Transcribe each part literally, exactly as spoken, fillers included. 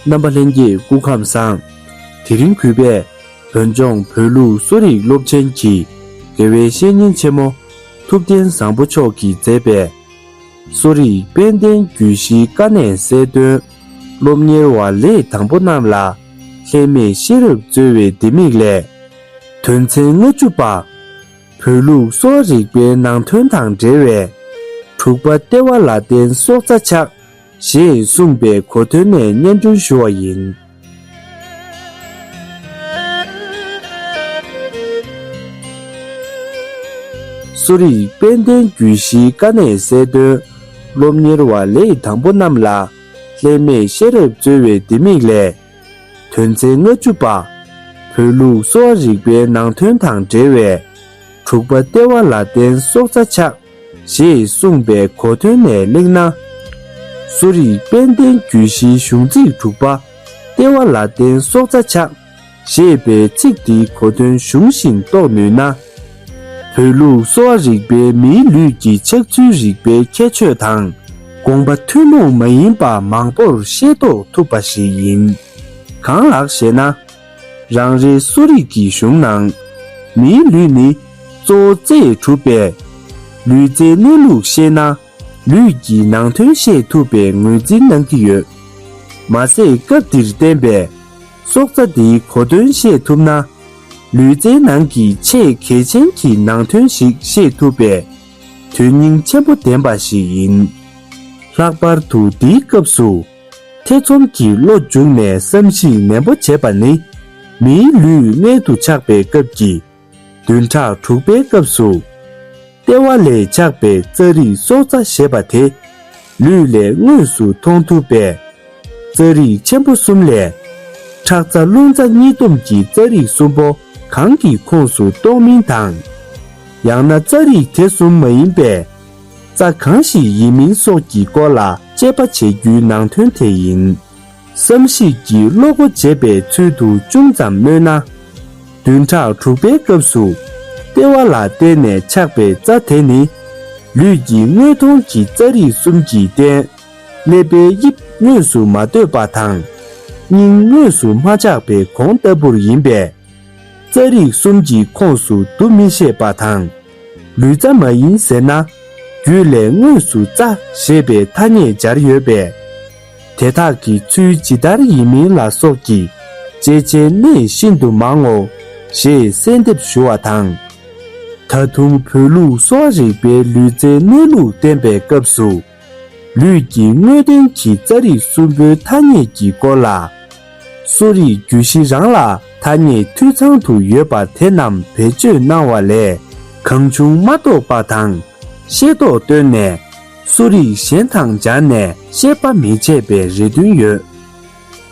རྣམ་པ་ལྷན་རྒྱས་སྐུ་ཁམས་བཟང་། དེ་རིང་གུས་པས་བོད་ལྗོངས་བོད་ལུགས་གསོ་རིག་སློབ་ཆེན་གྱི་དགེ་བའི་བཤེས་གཉེན་ཆེན་མོ་ཐུབ་བསྟན་བཟང་པོ་མཆོག་གིས་མཛད་པའི་གསོ་རིག་དཔལ་ལྡན་རྒྱུད་བཞིའི་དཀའ་གནད་གསལ་སྟོན། སློབ་གཉེར་བ་ལས་དང་པོ་རྣམས་ལ་ལྷད་མེད་ཤེས་རབ་སྩོལ་བའི་ལྡེ་མིག་ལས། དོན་ཚན་ལྔ་བཅུ་པ། བོད་ལུགས་གསོ་བ་རིག་པའི་ནང་དོན་དང་འབྲེལ་བའི་དྲུག་པ་ལྟེ་བ་ལ་བརྟེན་སྲོག་རྩ་ཆགས། ཞེས་གསུངས་པའི་གོ་དོན་ནས་སྙན་སྒྲོན་ཞུ་བ་ཡིན། གསོ་རིག་དཔལ་ལྡན་རྒྱུད་བཞིའི་དཀའ་གནད་གསལ་སྟོན། སློབ་གཉེར་བ་ལས་དང་པོ་རྣམས་ལ་ལྷད་མེད་ཤེས་རབ་སྩོལ་བའི་ལྡེ་མིག་ལས། དོན་ཚན་ལྔ་བཅུ་པ། བོད་ལུགས་གསོ་བ་རིག་པའི་ནང་དོན་དང་འབྲེལ་བའི་དྲུག་པ་ལྟེ་བ་ལ་བརྟེན་སྲོག་རྩ་ཆགས། ཞེས་གསུངས་པའི་གོ་དོན་ནས་གླེང་ན། གསོ་རིག་དཔལ་ལྡན་རྒྱུད་བཞིའི་གཞུང་ཚིག་དྲུག་པ། ལྟེ་བ་ལ་བརྟེན་སྲོག་རྩ་ཆགས། ཞེས་པའི་ཚིག་འདིའི་གོ་དོན་གཞུང་བཞིན་རྟོགས་ནུས་ན། བོད་ལུགས་གསོ་བ་རིག་པའི་མིའི་ལུས་ཀྱི་ཆགས་ཚུལ་རིག་པའི་ཁྱད་ཆོས་དང་། དགོངས་པ་ཐུན་མོང་མ་ཡིན་པ་མང་པོར་ཤེས་རྟོགས་ཐུབ་པ་ཞིག་ཡིན། གང་ལགས་ཤེ་ན། རང་རེའི་གསོ་རིག་གི་གཞུང་ནང་། མིའི་ལུས་ནི་གཙོ་བོ་རྩེས་གྲུབ་པས། ལུས་རྩལ་གནས་ལུགས་ཤེས་ན། ལུས་ཀྱི་ནང་དོན་ཤེས་ཐུབ་པའི་ངོས་འཛིན་གནང་གི་ཡོད། མ་ཟད་སྐབས་འདིར་བསྟན་པའི་སྲོག་རྩ་འདིའི་གོ་དོན་ཤེས་ཐུབ་ན། ལུས་རྩལ་ནང་གི་ཆེས་གལ་ཆེན་གྱི་ནང་དོན་ཞིག་ཤེས་ཐུབ་པའི་དོན་སྙིང་ཆེན་པོ་ལྡན་པ་ཞིག་ཡིན། ལྷག་པར་དུ་འདིའི་སྐབས་སུ། ཐེ་ཚོམ་གྱི་བློ་འཇུག་ནས་བསམ་གཞིག་ནན་པོ་བྱེད་པ་ནི། མིའི་ལུས་མངལ་དུ་ཆགས་པའི་སྐབས་ཀྱི་བདུན་ཕྲག་དྲུག་པའི་སྐབས་སུ། ལྟེ་བ་ལས་ཆགས་པའི་རྩ་རིགས་སྲོག་རྩ་ཞེས་པ་དེ། ལུས་ལས་དངོས་སུ་མཐོང་ཐུབ་པས། རྩ་རིགས་ཆེན་པོ་གསུམ་ལས། ཁྲག་རྩ་རླུང་རྩ་གཉིས་སྡོམ་གྱི་རྩ་རིགས་གསུམ་པོ་གང་གི་ཁོངས་སུ་གཏོགས་མིན་དང་། ཡང་ན་རྩ་རིགས་དེ་གསུམ་མ་ཡིན་པའི། རྩ་གང་ཞིག་ཡིན་མིན་སོགས་ཀྱི་སྐོར་ལ་དཔྱད་པ་བྱེད་རྒྱུའི་ནང་དོན་དེ་ཡིན། བསམ་གཞིག་གི་བློ་སྒོ་འབྱེད་པའི་ཚུལ་དུ་ཅུང་ཙམ་སྨོས་ན། བདུན་ཕྲག་དྲུག་པའི་སྐབས་སུ། ལྟེ་བ་ལ་བརྟེན་ནས་ཆགས་པའི་རྩ་དེ་ནི། ལུས་ཀྱི་དངོས་མཐོང་གི་རྩ་རིགས་གསུམ་གྱིས་བསྟན། ཀླད་པའི་དབྱིབས་དངོས་སུ་མ་ལྟོས་པ་དང་། སྙིང་དངོས་སུ་མ་ཆགས་པའི་གོང་ལྟ་བུར་ཡིན་པས། རྩ་རིགས་གསུམ་གྱི་ཁོངས་སུ་བསྡུ་མི་ཤེས་པ་དང་། ལུས་རྩ་མ་ཡིན་ཟེར་ན། རྒྱུད་ལས་དངོས་སུ་རྩ་ཞེས་པའི་ཐ་སྙད་སྦྱར་ཡོད་པས། དེ་དག་གི་ཚུལ་ཇི་ལྟར་ཡིན་མིན་ལ་སོགས་ཀྱི་དཔྱད་བྱའི་གནས་ཤིན་ཏུ་མང་ངོ་། ཞེས་གསལ་འདེབས་ཞུ་བ་དང་། ད་དུང་བོད་ལུགས་གསོ་བ་རིག་པའི་ལུས་རྩལ་གནས་ལུགས་བསྟན་པའི་སྐབས་སུ། ལུས་ཀྱི་དངོས་དོན་གྱི་རྩ་རིགས་གསུམ་པོའི་ཐ་སྙད་ཀྱི་སྐོར་ལ། གསོ་རིག་རྒྱུད་བཞི་རང་ལ་ཐ་སྙད་འཐུས་ཚང་དུ་ཡོད་པ་དེ་རྣམས་བེད་སྤྱོད་གནང་བ་ལས། གང་བྱུང་མ་རྟོགས་པ་དང་། ཤེས་རྟོགས་བཏོན་ནས། གསོ་རིག་གཞན་དང་སྦྱར་ནས་བཤད་པ་མི་བྱེད་པའི་རེ་འདུན་ཡོད།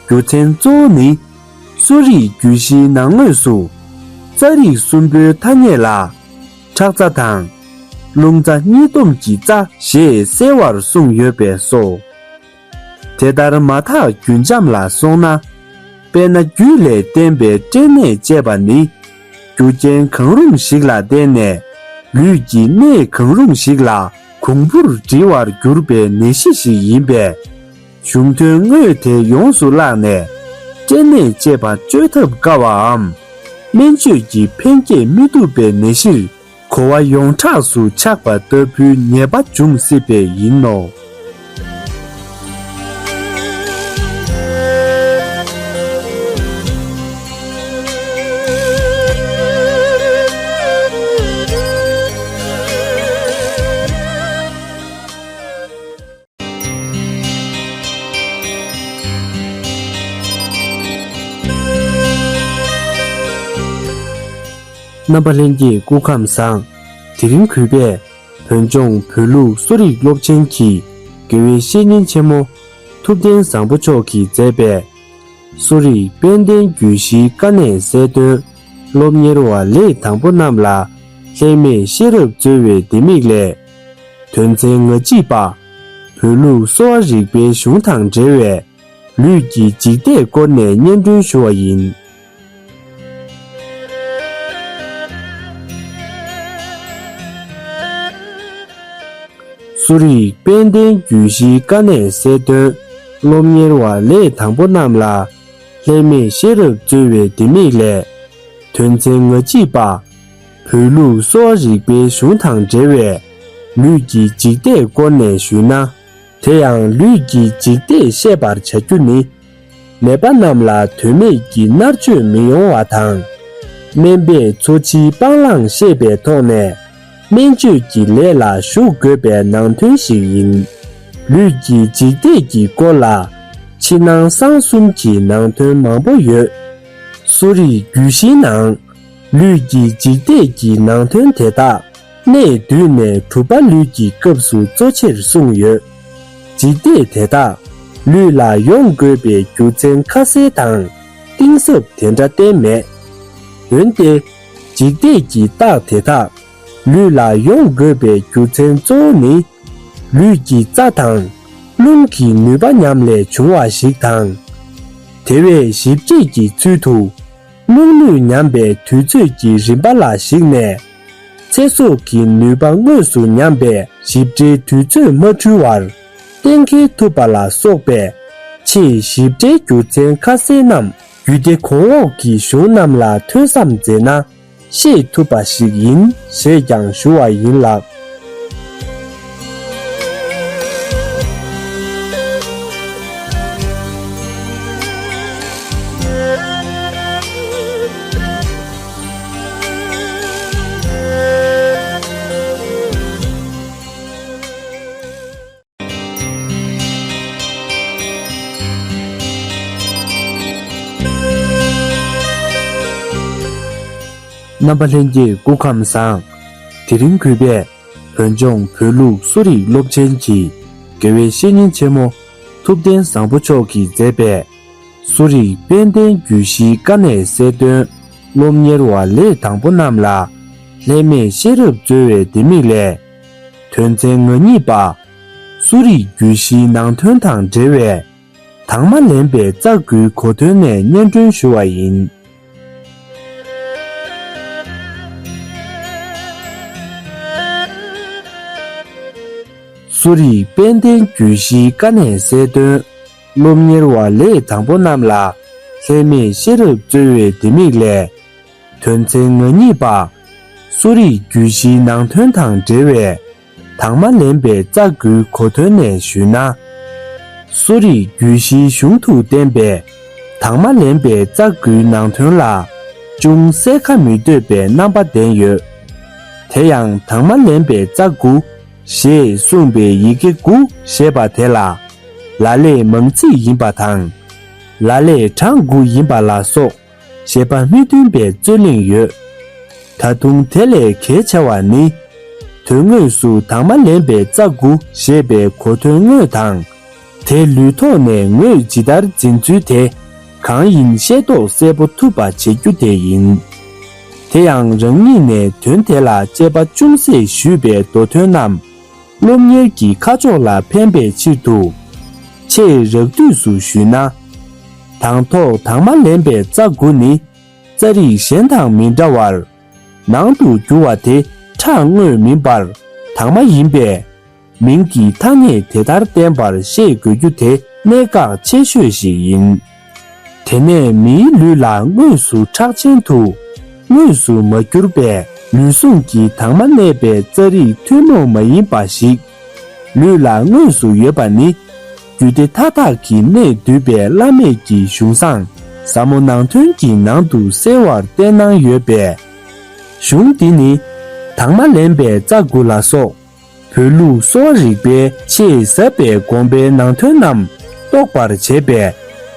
རྒྱུ་མཚན་གཙོ་བོ་ནི། གསོ་རིག་རྒྱུད་བཞིའི་ནང་ངོས་སུ། རྩ་རིགས་གསུམ་པོའི་ཐ་སྙད་ལ། ཁྲག་རྩ་དང་། རླུང་རྩ་གཉིས་སྡོམ་གྱི་རྩ་ཞེས་གསལ་བར་གསུངས་ཡོད་པས་སོ། དེ་ལྟར་མ་དག་རྒྱུན་འབྱམས་ལ་སོང་ན། དཔེར་ན་རྒྱུད་ལས་བསྟན་པའི་སྐྲན་ནད་ཅེས་པ་ནི། རྒྱུ་རྐྱེན་གང་རུང་ཞིག་ལ་བརྟེན་ནས། ལུས་ཀྱི་གནས་གང་རུང་ཞིག་ལ་གོང་བུར་འགྲིལ་བར་གྱུར་པའི་ནད་གཞི་ཞིག་ཡིན་པས། གཞུང་དོན་དངོས་དེ་ཡོངས་སུ་བརླག་ནས། སྐྲན་ནད་ཅེས་པ་བཅོས་ཐབས་དཀའ་བའམ། སྨན་བཅོས་ཀྱི་ཕན་སྐྱེད་མི་ཐུབ་པའི་ནད་གཞིར། གོ་བ་ཡོངས་གྲགས་སུ་ཆགས་པ་ལྟ་བུའི་ཉེས་པ་འབྱུང་སྲིད་པས་ཡིན་ནོ། རྣམ་པ་ལྷན་རྒྱས་སྐུ་ཁམས་བཟང་། དེ་རིང་གུས་པས་བོད་ལྗོངས་བོད་ལུགས་གསོ་རིག་སློབ་ཆེན་གྱི་དགེ་བའི་བཤེས་གཉེན་ཆེན་མོ་ཐུབ་བསྟན་བཟང་པོ་མཆོག་གིས་མཛད་པའི་གསོ་རིག་དཔལ་ལྡན་རྒྱུད་བཞིའི་དཀའ་གནད་གསལ་སྟོན། སློབ་གཉེར་བ་ལས་དང་པོ་རྣམས་ལ་ལྷད་མེད་ཤེས་རབ་སྩོལ་བའི་ལྡེ་མིག་ལས། དོན་ཚན་ང་གཅིག་པ། བོད་ལུགས་གསོ་བ་རིག་པའི་གཞུང་དང་འབྲེལ་བའི་ལུས་ཀྱི་འཇིག་ལྟས་སྐོར་ནས་སྙན་སྒྲོན་ཞུ་བ་ཡིན། གསོ་རིག་དཔལ་ལྡན་རྒྱུད་བཞིའི་དཀའ་གནད་གསལ་སྟོན། སློབ་གཉེར་བ་ལས་དང་པོ་རྣམས་ལ་ལྷད་མེད་ཤེས་རབ་སྩོལ་བའི་ལྡེ་མིག་ལས། དོན་ཚན་ང་གཅིག་པ། བོད་ལུགས་གསོ་བ་རིག་པའི་གཞུང་དང་འབྲེལ་བའི་ལུས་ཀྱི་འཇིག་ལྟས་སྐོར་ནས་ཞུས་ན། དེ་ཡང་ལུས་ཀྱི་འཇིག་ལྟས་བཤད་པར་བྱ་རྒྱུ་ནི། ནད་པ་རྣམས་ལ་དོན་མེད་ཀྱི་མནར་གཅོད་མི་ཡོང་བ་དང་། སྨན་པས་འཚོ་འཆིའི་སྤང་བླང་ཤེས་པའི་ཐོག་ནས། སྨན་བཅོས་ཀྱི་ལས་ལ་ཞུགས་དགོས་པའི་ནང་དོན་ཞིག་ཡིན། ལུས་ཀྱི་འཇིག་ལྟས་ཀྱི་སྐོར་ལ་ཕྱི་ནང་གསང་གསུམ་གྱི་ནང་དོན་མང་པོ་ཡོད། གསོ་རིག་རྒྱུད་བཞིའི་ནང་། ལུས་ཀྱི་འཇིག་ལྟས་ཀྱི་ནང་དོན་དེ་དག་གནས་བསྡུས་ནས་གྲུབ་པ་ལུས་ཀྱི་སྐབས་སུ་གཙོ་ཆེར་གསུངས་ཡོད། འཇིག་ལྟས་དེ་དག་ལུས་ལ་ཡོང་དགོས་པའི་རྒྱུ་མཚན་ཁ་གསལ་དང་གཏིང་ཟབ་དེ་འདྲ་གཏན་མེད། འོན་ཏེ། འཇིག་ལྟས་ཀྱི་རྟགས་དེ་དག་ལུས་ལ་ཡོང་དགོས་པའི་རྒྱུ་མཚན་གཙོ་བོ་ནི། ལུས་ཀྱི་རྩ་དང་རླུང་གི་ནུས་པ་ཉམས་ལས་བྱུང་བ་ཞིག་དང་། དེ་བས་ཞིབ་དཔྱད་ཀྱི་ཚུལ་དུ། རླུང་ནུས་ཉམས་པའི་དུས་ཚོད་ཀྱི་རིམ་པ་ལ་གཞིགས་ནས། ཚེ་སྲོག་གི་ནུས་པ་དངོས་སུ་ཉམས་པའི་ཞིབ་ཕྲའི་དུས་ཚོད་མ་འཁྲུལ་བར་གཏན་འཁེལ་ཐུབ་པ་ལ་སོགས་པའི་ཆེས་ཞིབ་ཕྲའི་རྒྱུ་མཚན་ཁ་གསལ་རྣམས་རྒྱུད་སྡེ་གོང་འོག་གི་གཞུང་རྣམས་ལ་ཐོས་བསམ་མཛད་ན་ཤེས་ཐུབ་པ་ཞིག་ཡིན་ཞེས་ཀྱང་ཞུ་བ་ཡིན་ལགས། རྣམ་པ་ལྷན་རྒྱས་སྐུ་ཁམས་བཟང་། དེ་རིང་གུས་པས་བོད་ལྗོངས་བོད་ལུགས་གསོ་རིག་སློབ་ཆེན་གྱི་དགེ་བའི་བཤེས་གཉེན་ཆེན་མོ་ཐུབ་བསྟན་བཟང་པོ་མཆོག་གིས་མཛད་པའི་གསོ་རིག་དཔལ་ལྡན་རྒྱུད་བཞིའི་དཀའ་གནད་གསལ་སྟོན། སློབ་གཉེར་བ་ལས་དང་པོ་རྣམས་ལ་ལྷད་མེད་ཤེས་རབ་སྩོལ་བའི་ལྡེ་མིག་ལས། དོན་ཚན་ང་གཉིས་པ། གསོ་རིག་རྒྱུད་བཞིའི་ནང་དོན་དང་འབྲེལ་བའི་དྭངས་མ་ལེན་པའི་རྩ་དགུའི་གོ་དོན་ནས་སྙན་སྒྲོན་ཞུ་བ་ཡིན། གསོ་རིག་དཔལ་ལྡན་རྒྱུད་བཞིའི་དཀའ་གནད་གསལ་སྟོན། སློབ་གཉེར་བ་ལས་དང་པོ་རྣམས་ལ་ལྷད་མེད་ཤེས་རབ་སྩོལ་བའི་ལྡེ་མིག་ལས། དོན་ཚན་ང་གཉིས་པ། གསོ་རིག་རྒྱུད་བཞིའི་ནང་དོན་དང་འབྲེལ་བའི་དྭངས་མ་ལེན་པའི་རྩ་དགུའི་གོ་དོན་ནས་ཞུས་ན། གསོ་རིག་རྒྱུད་བཞིའི་གཞུང་དུ་བསྟན་པའི་དྭངས་མ་ལེན་པའི་རྩ་དགུའི་ནང་དོན་ལ་ཅུང་གསལ་ཁ་མི་འདོད་པའི་རྣམ་པ་ལྡན་ཡོད། དེ་ཡང་དྭངས་མ་ལེན་པའི་རྩ་དགུ་ཞེས་གསུངས་པའི་ཡི་གེ་དགུ་ཞེས་པ་དེ་ལ་ལ་ལས་མང་ཚིག་ཡིན་པ་དང་། ལ་ལས་གྲངས་དགུ་ཡིན་པ་ལ་སོགས། ཞེས་པ་མི་མཐུན་པའི་རྩོད་གླེང་ཡོད། ད་དུང་དེ་ལས་གལ་ཆེ་བ་ནི། དོན་དངོས་སུ་དྭངས་མ་ལེན་པའི་རྩ་དགུ་ཞེས་པའི་གོ་དོན་དངོས་དང་། དེ་ལུས་ཐོག་ནས་ངོས་ཇི་ལྟར་འཛིན་ཚུལ་དེ་གང་ཡིན་ཤེས་རྟོགས་གསལ་པོ་ཐུབ་པ་བྱེད་རྒྱུ་དེ་ཡིན། དེ་ཡང་རང་ཉིད་ནས་དོན་དེ་ལ་དཔྱད་པ་ཅུང་ཟད་ཞུས་པའི་མདོ་དོན་རྣམས། སློབ་གཉེར་གྱི་ཁ་ཕྱོགས་ལ་ཕན་པའི་ཕྱིར་དུ། ཆེས་རགས་བསྡུས་སུ་ཞུས་ན། དང་ཐོག་དྭངས་མ་ལེན་པའི་རྩ་དགུ་ནི། རྩ་རིག་གཞན་དང་མི་འདྲ་བར། ནང་དུ་རྒྱུ་བ་དེ་ཁྲག་དངོས་མིན་པར། དྭངས་མ་ཡིན་པས། མིང་གི་ཐ་སྙད་དེ་ལྟར་བསྟན་པར་ཤེས་དགོས་རྒྱུ་དེ་གནད་འགག་ཆེ་ཤོས་ཤིག་ཡིན། དེ་ནས་མིའི་ལུས་ལ་དངོས་སུ་ཁྲག་ཆེན་དུ་དངོས་སུ་མ་གྱུར་པའི་ལུས་ཟུངས་ཀྱི་དྭངས་མ་གནས་པའི་རྩ་རིག་ཐུན་མོང་མ་ཡིན་པ་ཞིག་ལུས་ལ་དངོས་སུ་ཡོད་པ་ནི། རྒྱུད་སྡེ་མཐའ་དག་གི་གནད་བསྡུས་པའི་བླ་མེད་ཀྱི་གཞུང་བཟང་ཟབ་མོ་ནང་དོན་གྱི་ནང་དུ་གསལ་བར་བསྟན་གནང་ཡོད་པས། གཞུང་འདི་ནི་དྭངས་མ་ལེན་པའི་རྩ་དགུ་ལ་སོགས། བོད་ལུགས་གསོ་བ་རིག་པའི་ཆེས་ཟབ་པའི་དགོངས་པའི་ནང་དོན་རྣམས་རྟོགས་པར་བྱེད་པའི་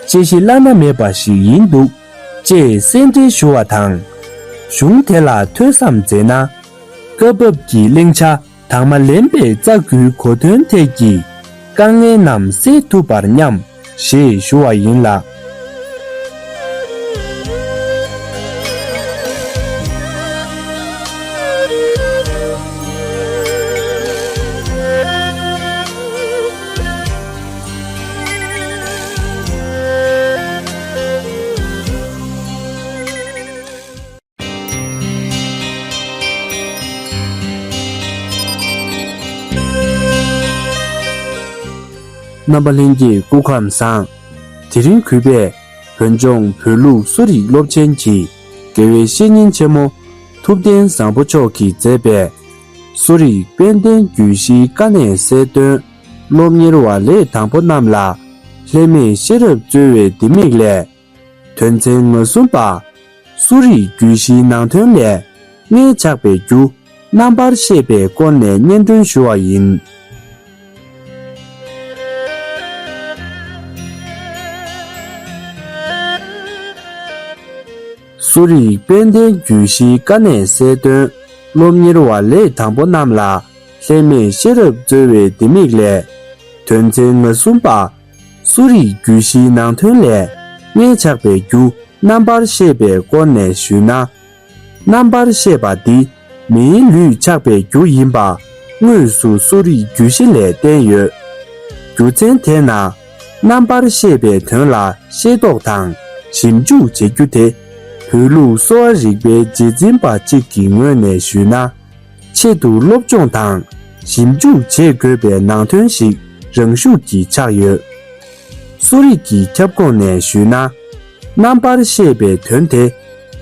དཔྱད་གཞི་བླ་ན་མེད་པ་ཞིག་ཡིན་འདུག་ཅེས་གསལ་འགྲེལ་ཞུ་བ་དང་། གཞུང་དེ་ལ་ཐོས་བསམ་མཛད་ན། སྐབས་བབ་ཀྱི་གླེང་བྱ་དྭངས་མ་ལེན་པའི་རྩ་དགུའི་གོ་དོན་ཐད་ཀྱི་དཀའ་ངལ་རྣམས་སེལ་ཐུབ་པར་སྙམ། ཞེས་ཞུ་བ་ཡིན་ལགས། རྣམ་པ་ལྷན་རྒྱས་སྐུ་ཁམས་བཟང་། དེ་རིང་གུས་པས་བོད་ལྗོངས་བོད་ལུགས་གསོ་རིག་སློབ་ཆེན་གྱི་དགེ་བའི་བཤེས་གཉེན་ཆེན་མོ་ཐུབ་བསྟན་བཟང་པོ་མཆོག་གིས་མཛད་པའི་གསོ་རིག་དཔལ་ལྡན་རྒྱུད་བཞིའི་དཀའ་གནད་གསལ་སྟོན། སློབ་གཉེར་བ་ལས་དང་པོ་རྣམས་ལ་ལྷད་མེད་ཤེས་རབ་སྩོལ་བའི་ལྡེ་མིག་ལས། དོན་ཚན་ང་གསུམ་པ། གསོ་རིག་རྒྱུད་བཞིའི་ནང་དོན་ལས། མངལ་ཆགས་པའི་རྒྱུ་རྣམ་པར་ཤེས་པའི་སྐོར་ནས་སྙན་སྒྲོན་ཞུ་བ་ཡིན། གསོ་རིག་དཔལ་ལྡན་རྒྱུད་བཞིའི་དཀའ་གནད་གསལ་སྟོན། སློབ་གཉེར་བ་ལས་དང་པོ་རྣམས་ལ་ལྷད་མེད་ཤེས་རབ་སྩོལ་བའི་ལྡེ་མིག་ལས། དོན་ཚན་ང་གསུམ་པ། གསོ་རིག་རྒྱུད་བཞིའི་ནང་དོན་ལས། མངལ་ཆགས་པའི་རྒྱུ་རྣམ་པར་ཤེས་པའི་སྐོར་ནས་ཞུས་ན། རྣམ་པར་ཤེས་པ་འདི་མིའི་ལུས་ཆགས་པའི་རྒྱུ་ཡིན་པ་དངོས་སུ་གསོ་རིག་རྒྱུད་བཞི་ལས་བསྟན་ཡོད། རྒྱུ་མཚན་དེས་ན། རྣམ་པར་ཤེས་པའི་དོན་ལ་ཤེས་རྟོགས་དང་ཞིབ་འཇུག་བྱེད་རྒྱུ་དེ། བོད་ལུགས་གསོ་བ་རིག་པའི་རྗེས་འཛིན་པ་གཅིག་གི་ངོས་ནས་ཞུས་ན། ཆེད་དུ་སློབ་སྦྱོང་དང་ཞིབ་འཇུག་བྱེད་དགོས་པའི་ནང་དོན་ཞིག་རང་ཤུགས་ཀྱིས་ཆགས་ཡོད། གསོ་རིག་གི་ཁྱབ་ཁོངས་ནས་ཞུས་ན། རྣམ་པར་ཤེས་པའི་དོན་དེ།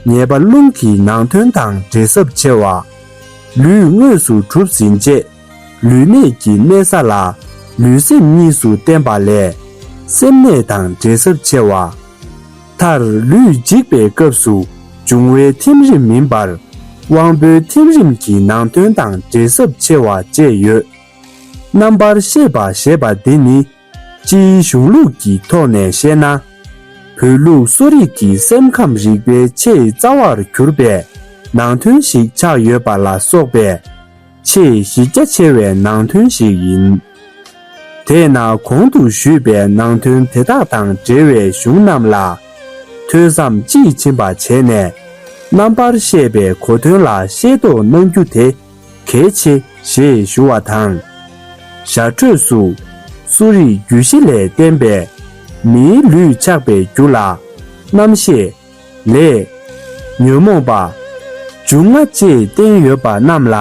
ཉེས་པ་རླུང་གི་ནང་དོན་དང་འབྲེལ་ཟབ་ཆེ་བ། ལུས་དངོས་སུ་གྲུབ་ཟིན་རྗེས། ལུས་གནད་ཀྱི་གནས་ས་ལ་ལུས་སེམས་གཉིས་སུ་བསྟན་པ་ལས། སེམས་གནད་དང་འབྲེལ་ཟབ་ཆེ་བ། མཐར་ལུས་འཇིག་པའི་སྐབས་སུ་འབྱུང་བའི་ཐིམ་རིམ་མིན་པར། དབང་པོའི་ཐིམ་རིམ་གྱི་ནང་དོན་དང་འབྲེལ་ཟབ་ཆེ་བ་བཅས་ཡོད། རྣམ་པར་ཤེས་པ་ཞེས་པ་འདི་ནི། སྤྱིའི་གཞུང་ལུགས་ཀྱི་ཐོག་ནས་བཤད་ན། བོད་ལུགས་གསོ་རིག་གི་སེམས་ཁམས་རིག་པའི་ཆེས་རྩ་བར་གྱུར་པའི་ནང་དོན་ཞིག་ཆགས་ཡོད་པ་ལ་སོགས་པའི་ཆེས་གཞི་རྒྱ་ཆེ་བའི་ནང་དོན་ཞིག་ཡིན། དེས་ན་གོང་དུ་ཞུས་པའི་ནང་དོན་དེ་དག་དང་འབྲེལ་བའི་གཞུང་རྣམས་ལ་ཐོས་བསམ་དཔྱིས་ཕྱིན་པ་བྱས་ནས། རྣམ་པར་ཤེས་པའི་གོ་དོན་ལ་ཤེས་རྟོགས་གནང་རྒྱུ་དེ་གལ་ཆེ་ཞེས་ཞུ་བ་དང་། ཞར་འཕྲོས་སུ་གསོ་རིག་རྒྱུད་བཞི་ལས་བསྟན་པའི་མིའི་ལུས་ཆགས་པའི་རྒྱུ་ལ་རྣམ་ཤེས། ལས། ཉོན་མོངས་པ། འབྱུང་ལྔ་བཅས་བསྟན་ཡོད་པ་རྣམས་ལ།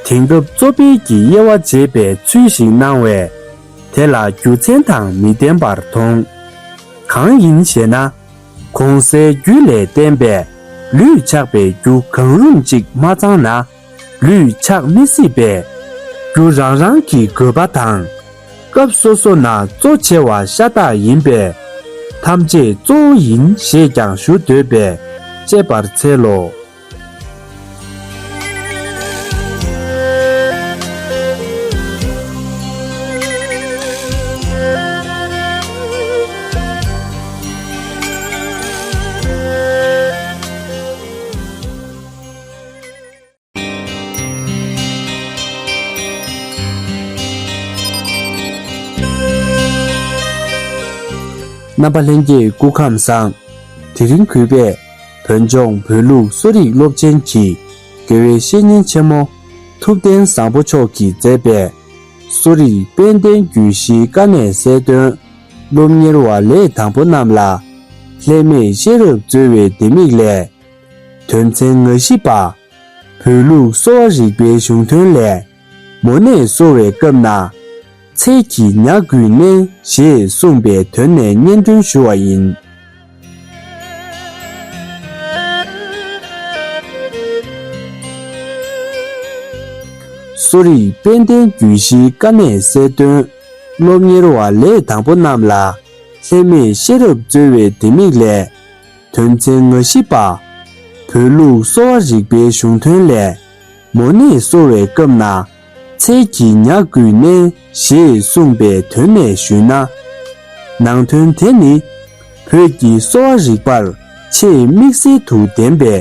དེང་སྐབས་གཙོ་ཕལ་གྱི་དབྱེ་བ་འབྱེད་པའི་ཚུལ་ཞིག་སྣང་བས། དེ་ལ་རྒྱུ་མཚན་དང་མི་ལྡན་པར་མཐོང་། གང་ཡིན་ཞེ་ན། གོང་གསལ་རྒྱུད་ལས་བསྟན་པའི་ལུས་ཆགས་པའི་རྒྱུ་གང་རུང་གཅིག་མ་ཚང་ན། ལུས་ཆགས་མི་སྲིད་པས། རྒྱུ་རང་རང་གི་དགོས་པ་དང་། སྐབས་སོ་སོ་ན་གཙོ་ཆེ་བ་ཤ་སྟག་ཡིན་པས། ཐམས་ཅད་གཙོ་བོ་ཡིན་ཞེས་ཀྱང་ཞུ་འདོད་པས་དཔྱད་པར་འཚལ་ལོ། རྣམ་པ་ལྷན་རྒྱས་སྐུ་ཁམས་བཟང་། དེ་རིང་གུས་པས་བོད་ལྗོངས་བོད་ལུགས་གསོ་རིག་སློབ་ཆེན་གྱི་དགེ་བའི་བཤེས་གཉེན་ཆེན་མོ་ཐུབ་བསྟན་བཟང་པོ་མཆོག་གིས་མཛད་པའི་གསོ་རིག་དཔལ་ལྡན་རྒྱུད་བཞིའི་དཀའ་གནད་གསལ་སྟོན། སློབ་གཉེར་བ་ལས་དང་པོ་རྣམས་ལ་ལྷད་མེད་ཤེས་རབ་སྩོལ་བའི་ལྡེ་མིག་ལས། དོན་ཚན་ང་བཞི་པ། བོད་ལུགས་གསོ་བ་རིག་པའི་གཞུང་དོན་ལས། མོ་ནད་གསོ་བའི་སྐབས་ན། ཚལ་གྱི་ཉ་དགུས་མནན་ཞེས་གསུངས་པའི་དོན་ནས་སྙན་སྒྲོན་ཞུ་བ་ཡིན། གསོ་རིག་དཔལ་ལྡན་རྒྱུད་བཞིའི་དཀའ་གནད་གསལ་སྟོན། སློབ་གཉེར་བ་ལས་དང་པོ་རྣམས་ལ་ལྷད་མེད་ཤེས་རབ་སྩོལ་བའི་ལྡེ་མིག་ལས། དོན་ཚན་ང་བཞི་པ། བོད་ལུགས་གསོ་བ་རིག་པའི་གཞུང་དོན་ལས། མོ་ནད་གསོ་བའི་སྐབས་ན། ཚལ་གྱི་ཉ་དགུས་མནན་ཞེས་གསུངས་པའི་དོན་ནས་ཞུས་ན། ནང་དོན་དེ་ནི། བོད་ཀྱི་གསོ་བ་རིག་པར་ཆེས་དམིགས་བསལ་དུ་ལྡན་པའི་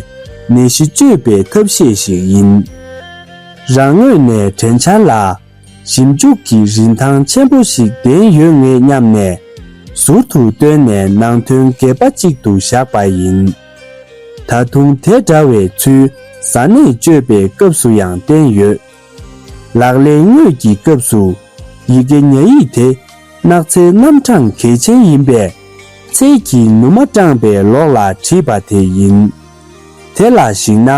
ནད་གཞི་བཅོས་པའི་ཐབས་ཤེས་ཤིག་ཡིན། རང་ངོས་ནས་དྲན་འཆར་ལ། ཞིབ་འཇུག་གི་རིན་ཐང་ཆེན་པོ་ཞིག་ལྡན་ཡོད་ངེས་སྙམ་ནས། ཟུར་དུ་བཏོན་ནས་ནང་དོན་སྒེར་པ་གཅིག་ཏུ་བཞག་པ་ཡིན། ད་དུང་དེ་འདྲ་བའི་ཚུལ་གཟའ་ནད་བཅོས་པའི་སྐབས་སུ་ཡང་བསྟན་ཡོད། ལག་ལེན་དངོས་ཀྱི་སྐབས་སུ་ཡི་གེ་ཉ་ཡིག་དེ་སྣག་ཚའི་རྣམ་གྲངས་གལ་ཆེན་ཡིན་པས། ཚལ་གྱི་ནུ་མ་སྐྲངས་པའི་ལོགས་ལ་བྲིས་པ་དེ་ཡིན། དེ་ལ་གཞིགས་ན།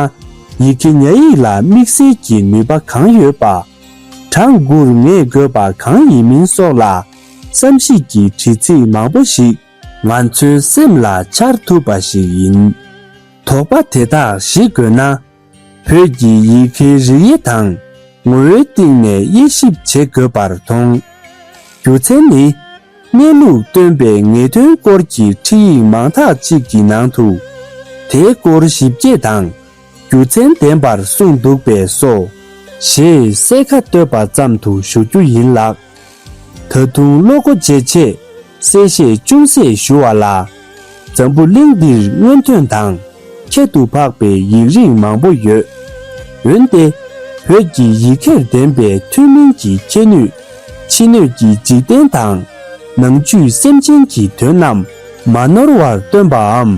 ཡི་གེ་ཉ་ཡིག་ལ་དམིགས་བསལ་གྱི་ནུས་པ་གང་ཡོད་པ། གྲངས་དགུར་ངེས་དགོས་པ་གང་ཡིན་མིན་སོགས་ལ། བསམ་གཞིག་གི་དྲི་ཚིག་མང་པོ་ཞིག་ང་ཚོའི་སེམས་ལ་འཆར་ཐུབ་པ་ཞིག་ཡིན། དོགས་པ་དེ་དག་ཞི་དགོས་ན། བོད་ཀྱི་ཡི་གེའི་རིག་དབྱེ་དང་ངོ་བོའི་སྟེང་ནས་དབྱེ་ཞིབ་བྱེད་དགོས་པར་མཐོང་། རྒྱུ་མཚན་ནི། གནས་ལུགས་སྟོན་པའི་ངེས་དོན་སྐོར་གྱི་ཁྲིད་ཡིག་མང་དག་ཅིག་གི་ནང་དུ། དེའི་སྐོར་ཞིབ་རྒྱས་དང་རྒྱུ་མཚན་ལྡན་པར་གསུངས་འདུག་པས་སོ། ཞེས་གསལ་ཁ་བཏོད་པ་ཙམ་དུ་ཞུ་རྒྱུ་ཡིན་ལགས། ད་དུང་བློ་སྒོ་འབྱེད་ཆེད་གསལ་བཤད་ཅུང་ཟད་ཞུ་བ་ལ། འཛམ་བུ་གླིང་འདིར་སྔོན་ཐོན་དང་ཁྱད་དུ་འཕགས་པའི་ཡིག་རིགས་མང་པོ་ཡོད། འོན་ཏེ། བོད་ཀྱི་ཡི་གེར་ལྡན་པའི་ཐུན་མིན་གྱི་ཁྱད་ནུས། ཕྱི་སྣོད་ཀྱི་འཇིག་རྟེན་དང་། ནང་བཅུད་སེམས་ཅན་གྱི་དོན་རྣམས་མ་ནོར་བར་སྟོན་པའམ།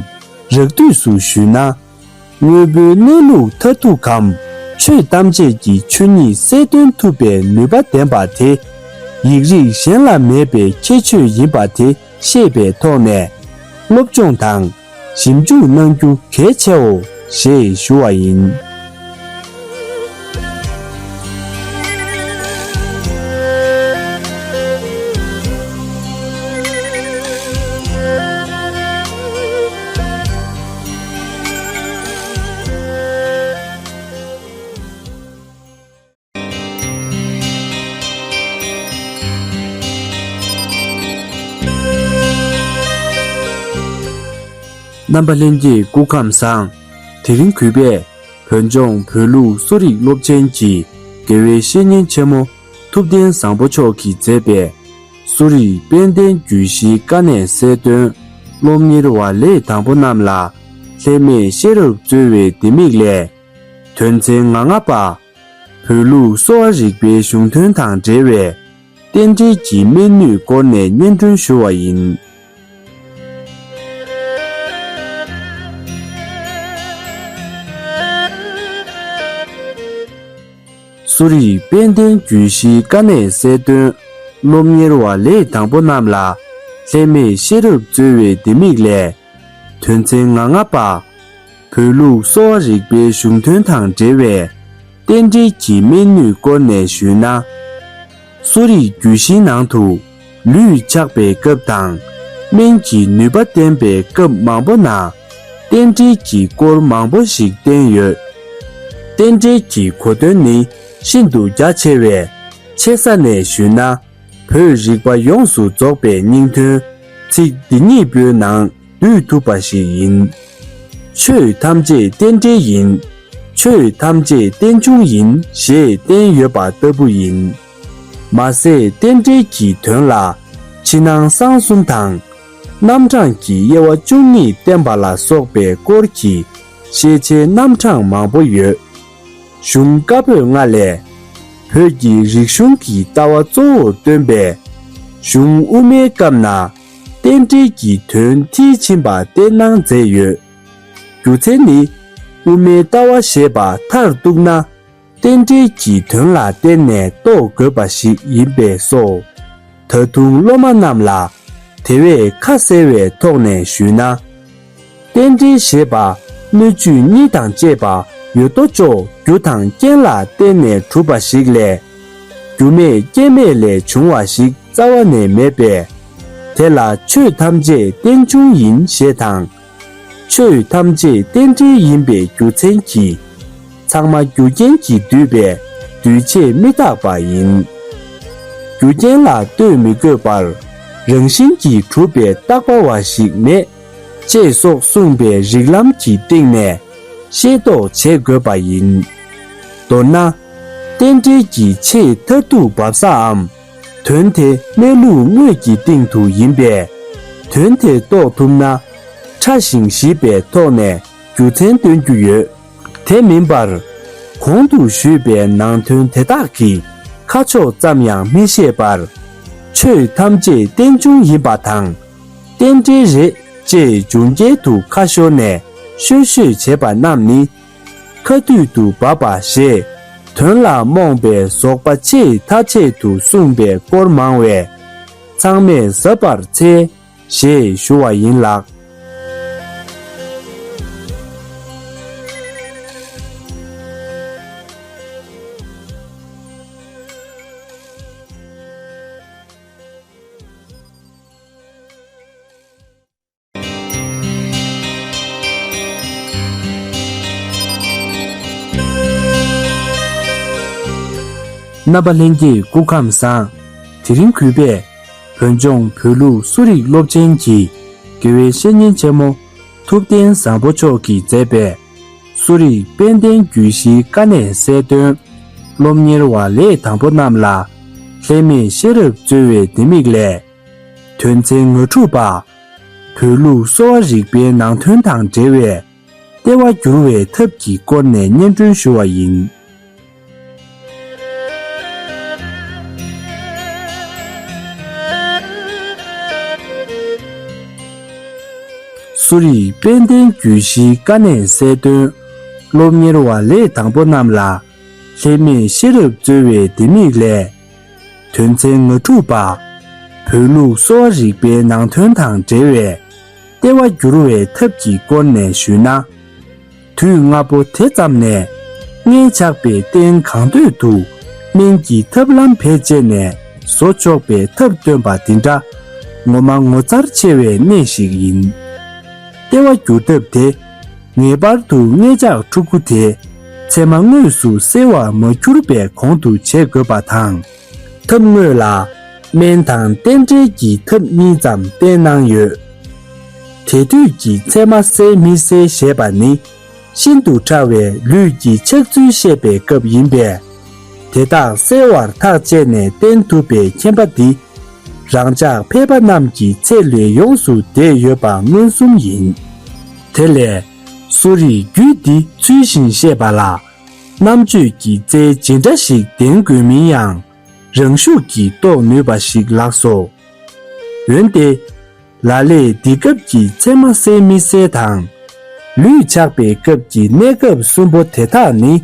རགས་བསྡུས་སུ་ཞུས་ན། དངོས་པོའི་གནས་ལུགས་མཐར་ཐུག་གམ། ཆོས་ཐམས་ཅད་ཀྱི་ཆོས་ཉིད་གསལ་སྟོན་ཐུབ་པའི་ནུས་པ་ལྡན་པ་དེ། ཡིག་རིགས་གཞན་ལ་མེད་པའི་ཁྱད་ཆོས་ཡིན་པ་དེ་ཤེས་པའི་ཐོག་ནས། སློབ་སྦྱོང་དང་ཞིབ་འཇུག་གནང་རྒྱུ་གལ་ཆེའོ་ཞེས་ཞུ་བ་ཡིན། རྣམ་པ་ལྷན་རྒྱས་སྐུ་ཁམས་བཟང་། དེ་རིང་གུས་པས་བོད་ལྗོངས་བོད་ལུགས་གསོ་རིག་སློབ་ཆེན་གྱི་དགེ་བའི་བཤེས་གཉེན་ཆེན་མོ་ཐུབ་བསྟན་བཟང་པོ་མཆོག་གིས་མཛད་པའི་གསོ་རིག་དཔལ་ལྡན་རྒྱུད་བཞིའི་དཀའ་གནད་གསལ་སྟོན། སློབ་གཉེར་བ་ལས་དང་པོ་རྣམས་ལ་ལྷད་མེད་ཤེས་རབ་སྩོལ་བའི་ལྡེ་མིག་ལས། དོན་ཚན་ང་ལྔ་པ། བོད་ལུགས་གསོ་བ་རིག་པའི་གཞུང་དོན་དང་འབྲེལ་བའི་རྟེན་འབྲེལ་གྱི་སྨན་ནུས་སྐོར་ནས་སྙན་སྒྲོན་ཞུ་བ་ཡིན། གསོ་རིག་དཔལ་ལྡན་རྒྱུད་བཞིའི་དཀའ་གནད་གསལ་སྟོན། སློབ་གཉེར་བ་ལས་དང་པོ་རྣམས་ལ་ལྷད་མེད་ཤེས་རབ་སྩོལ་བའི་ལྡེ་མིག་ལས། དོན་ཚན་ང་ལྔ་པ། བོད་ལུགས་གསོ་བ་རིག་པའི་གཞུང་དོན་དང་འབྲེལ་བའི་རྟེན་འབྲེལ་གྱི་སྨན་ནུས་སྐོར་ནས་ཞུས་ན། གསོ་རིག་རྒྱུད་བཞིའི་ནང་དུ་ལུས་ཆགས་པའི་སྐབས་དང་། སྨན་གྱི་ནུས་པ་བསྟེན་པའི་སྐབས་མང་པོ་ན། རྟེན་འབྲེལ་གྱི་སྐོར་མང་པོ་ཞིག་བསྟན་ཡོད། རྟེན་འབྲེལ་གྱི་གོ་དོན་ནི་ཤིན་ཏུ་རྒྱ་ཆེ་བས། ཆེ་ས་ནས་ཞུས་ན། བོད་རིག་པ་ཡོངས་སུ་རྫོགས་པའི་སྙིང་དོན་ཚིག་འདི་ཉིད་པོའི་ནང་བསྡུས་ཐུབ་པ་ཞིག་ཡིན། ཆོས་ཐམས་ཅད་རྟེན་འབྲེལ་ཡིན། ཆོས་ཐམས་ཅད་རྟེན་འབྱུང་ཡིན་ཞེས་བསྟན་ཡོད་པ་ལྟ་བུ་ཡིན། མ་ཟད་རྟེན་འབྲེལ་གྱི་དོན་ལ་ཕྱི་ནང་གསང་གསུམ་དང་། རྣམ་གྲངས་ཀྱི་དབྱེ་བ་བཅུ་གཉིས་བསྟན་པ་ལ་སོགས་པའི་སྐོར་གྱི་ཤེས་བྱའི་རྣམ་གྲངས་མང་པོ་ཡོད། གཞུང་བཀའ་པོད་ལྔ་ལས། བོད་ཀྱི་རིག་གཞུང་གི་ལྟ་བ་གཙོ་བོར་སྟོན་པའི་གཞུང་དབུ་མའི་སྐབས་ན་རྟེན་འབྲེལ་གྱི་དོན་མཐིལ་ཕྱིན་པ་བསྟན་གནང་མཛད་ཡོད། རྒྱུ་མཚན་ནི། དབུ་མའི་ལྟ་བ་ཞེས་པ་མཐར་གཏུགས་ན། རྟེན་འབྲེལ་གྱི་དོན་ལ་བརྟེན་ནས་རྟོགས་དགོས་པ་ཞིག་ཡིན་པས་སོ། ད་དུང་སློབ་མ་རྣམས་ལ་དེ་བས་ཁ་གསལ་བའི་ཐོག་ནས་ཞུས་ན། རྟེན་འབྲེལ་ཞེས་པ་སྣོད་བཅུད་གཉིས་དང་བཅས་པ་ཡོད་དོ་ཅོག་རྒྱུ་དང་རྐྱེན་ལ་བརྟེན་ནས་གྲུབ་པ་ཞིག་ལས། རྒྱུ་མེད་རྐྱེན་མེད་ལས་བྱུང་བ་ཞིག་རྩ་བ་ནས་མེད་པས། དེ་ལ་ཆོས་ཐམས་ཅད་རྟེན་འབྱུང་ཡིན་ཞེས་དང་། ཆོས་ཐམས་ཅད་རྟེན་འབྲེལ་ཡིན་པའི་རྒྱུ་མཚན་གྱིས། ཚང་མ་རྒྱུ་རྐྱེན་གྱིས་བསྡུས་པས་འདུས་བྱས་མི་རྟག་པ་ཡིན། རྒྱུ་རྐྱེན་ལ་ལྟོས་མི་དགོས་པར་རང་བཞིན་གྱིས་གྲུབ་པའི་རྟག་པ་བ་ཞིག་མེད། ཅེས་སོགས་གསུངས་པའི་རིགས་ལམ་གྱི་སྟེང་ནས་ཤེས་རྟོགས་བྱེད་དགོས་པ་ཡིན། མདོར་ན། རྟེན་འབྲེལ་གྱི་ཆེས་མཐར་ཐུག་འབབ་སའམ། དོན་དེ་གནས་ལུགས་དངོས་ཀྱི་སྟེང་དུ་ཡིན་པས། དོན་དེ་རྟོགས་ཐུབ་ན། ཕྲ་ཞིང་ཞིབ་པའི་ཐོག་ནས་རྒྱུ་མཚན་སྟོན་རྒྱུ་ཡོད། དེ་མིན་པར། གོང་དུ་ཞུས་པའི་ནང་དོན་དེ་དག་གི་ཁ་ཕྱོགས་ཙམ་ཡང་མི་ཤེས་པར། ཆོས་ཐམས་ཅད་རྟེན་འབྱུང་ཡིན་པ་དང་། རྟེན་འབྲེལ་རེད་ཅེས་འབྱུང་རྐྱེན་དུ་ཁ་ཤོར་ནས་ཤོད་ཤོད་བྱེད་པ་རྣམས་ནི། ཁ་ཐུད་དུ་བབས་པ་ཞེས་དོན་ལ་རྨོངས་པའི་ཟོག་པ་ཆེས་ཐ་ཆད་དུ་གསུངས་པའི་སྐོར་མང་བས། ཚང་མས་གཟབ་པར་འཚལ། ཞེས་ཞུ་བ་ཡིན་ལགས། རྣམ་པ་ལྷན་རྒྱས་སྐུ་ཁམས་བཟང་། དེ་རིང་གུས་པས་བོད་ལྗོངས་བོད་ལུགས་གསོ་རིག་སློབ་ཆེན་གྱི་དགེ་བའི་བཤེས་གཉེན་ཆེན་མོ་ཐུབ་བསྟན་བཟང་པོ་མཆོག་གིས་མཛད་པའི་གསོ་རིག་དཔལ་ལྡན་རྒྱུད་བཞིའི་དཀའ་གནད་གསལ་སྟོན། སློབ་གཉེར་བ་ལས་དང་པོ་རྣམས་ལ་ལྷད་མེད་ཤེས་རབ་སྩོལ་བའི་ལྡེ་མིག་ལས། དོན་ཚན་ང་དྲུག་པ། བོད་ལུགས་གསོ་བ་རིག་པའི་ནང་དོན་དང་འབྲེལ་བའི་ལྟེ་བ་བསྒྱུར་བའི་ཐབས་ཀྱི་སྐོར་ནས་སྙན་སྒྲོན་ཞུ་བ་ཡིན། གསོ་རིག་དཔལ་ལྡན་རྒྱུད་བཞིའི་དཀའ་གནད་གསལ་སྟོན། སློབ་གཉེར་བ་ལས་དང་པོ་རྣམས་ལ་ལྷད་མེད་ཤེས་རབ་སྩོལ་བའི་ལྡེ་མིག་ལས། དོན་ཚན་ང་དྲུག་པ། བོད་ལུགས་གསོ་བ་རིག་པའི་ནང་དོན་དང་འབྲེལ་བའི་ལྟེ་བ་བསྒྱུར་བའི་ཐབས་ཀྱི་སྐོར་ནས་ཞུས་ན། དུས་སྔ་པོ་དེ་ཙམ་ནས་མངལ་ཆགས་པའི་རྟེན་གང་འདོད་དུ་སྨན་གྱི་ཐབས་ལམ་བེད་སྤྱད་ནས་བཟོ་ཆོག་པའི་ཐབས་སྟོན་པ་འདི་འདྲ་ངོ་མ་ངོ་མཚར་ཆེ་བའི་གནས་ཤིག་ཡིན། ལྟེ་བ་བསྒྱུར་ཐབས་དེ་ངེས་པར་དུ་མངལ་ཆགས་ཕྲུ་གུ་དེ་མཚེ་མ་དངོས་སུ་གསལ་བར་མ་གྱུར་པའི་གོང་དུ་བྱེད་དགོས་པ་དང་། ཐབས་དངོས་ལ་སྨན་དང་རྟེན་འབྲེལ་གྱི་ཐབས་གཉིས་ཙམ་བསྟན་གནང་ཡོད། དེ་དུས་ཀྱི་མཚེ་མ་གསལ་མི་གསལ་ཞེས་པ་ནི་ཤིན་ཏུ་ཕྲ་བའི་ལུས་ཀྱི་ཆགས་ཚུལ་བཤད་པའི་སྐབས་ཡིན་པས། དེ་དག་གསལ་བར་ཐག་བཅད་ནས་བསྟན་ཐུབ་པའི་མཁྱེན་པ་འདི་རང་ཅག་ཕལ་པ་རྣམས་ཀྱི་ཚད་ལས་ཡོངས་སུ་འདས་ཡོད་པ་མངོན་སུམ་ཡིན། དེ་ལས་གསོ་རིག་རྒྱུད་འདི་ཚུལ་བཞིན་བཤད་པ་ལ་རྣམ་དཔྱོད་ཀྱི་རྩལ་ཇི་འདྲ་ཞིག་ལྡན་དགོས་མིན་ཡང་། རང་ཤུགས་ཀྱིས་རྟོགས་ནུས་པ་ཞིག་ལགས་སོ། འོན་ཏེ། ལ་ལས་འདི་སྐབས་ཀྱི་མཚེ་མ་གསལ་མི་གསལ་དང་། ལུས་ཆགས་པའི་སྐབས་ཀྱི་གནས་སྐབས་གསུམ་པོ་དེ་དག་ནི།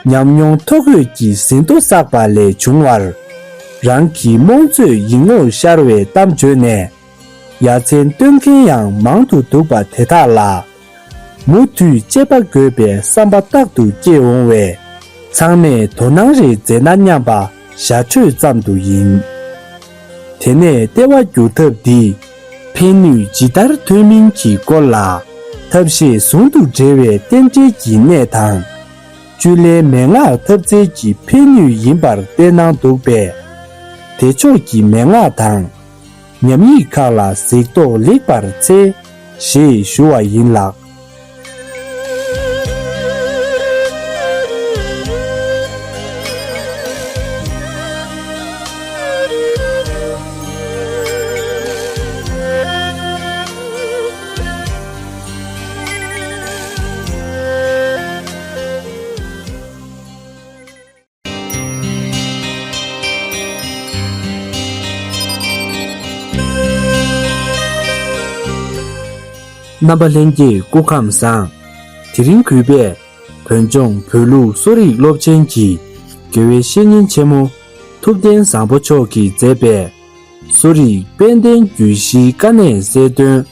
ཉམས་མྱོང་ཐོ་འགོད་ཀྱི་ཟིན་ཐོ་བསགས་པ་ལས་བྱུང་བར། རང་གི་རྨོངས་ཚོད་ཡིག་ངོར་ཤར་བའི་གཏམ་བརྗོད་ནས། ཡ་མཚན་སྟོན་མཁན་ཡང་མང་དུ་འདུག་པ་དེ་དག་ལ། མུ་མཐུད་དཔྱད་པ་དགོས་པའི་བསམ་པ་རྟག་ཏུ་སྐྱེ་འོང་བས། ཚང་མས་དོ་སྣང་རེ་མཛད་ན་སྙམ་པ་ཞྭ་ཕྲོས་ཙམ་དུ་ཡིན། དེ་ནས་ལྟེ་བ་བསྒྱུར་ཐབས་འདིས་ཕན་ནུས་ཇི་ལྟར་ཐོན་མིན་གྱི་སྐོར་ལ། ཐབས་ཤེས་ཟུང་དུ་འབྲེལ་བའི་རྟེན་འབྲེལ་གྱི་གནད་དང་། བཅུད་ལེན་མན་ངག་ཐབས་རྩལ་གྱི་ཕན་ནུས་ཡིན་པར་བསྟན་གནང་འདུག་པས། དེ་ཕྱོགས་ཀྱི་མན་ངག་དང་། ཉམས་ཡིག་ཁག་ལ་གཟིགས་རྟོག་ལེགས་པར་འཚལ། ཞེས་ཞུ་བ་ཡིན་ལགས། རྣམ་པ་ལྷན་རྒྱས་སྐུ་ཁམས་བཟང་། དེ་རིང་གུས་པས་བོད་ལྗོངས་བོད་ལུགས་གསོ་རིག་སློབ་ཆེན་གྱི་དགེ་བའི་བཤེས་གཉེན་ཆེན་མོ་ཐུབ་བསྟན་བཟང་པོ་མཆོག་གིས་མཛད་པའི་གསོ་རིག་དཔལ་ལྡན་རྒྱུད་བཞིའི་དཀའ་གནད་གསལ་སྟོན།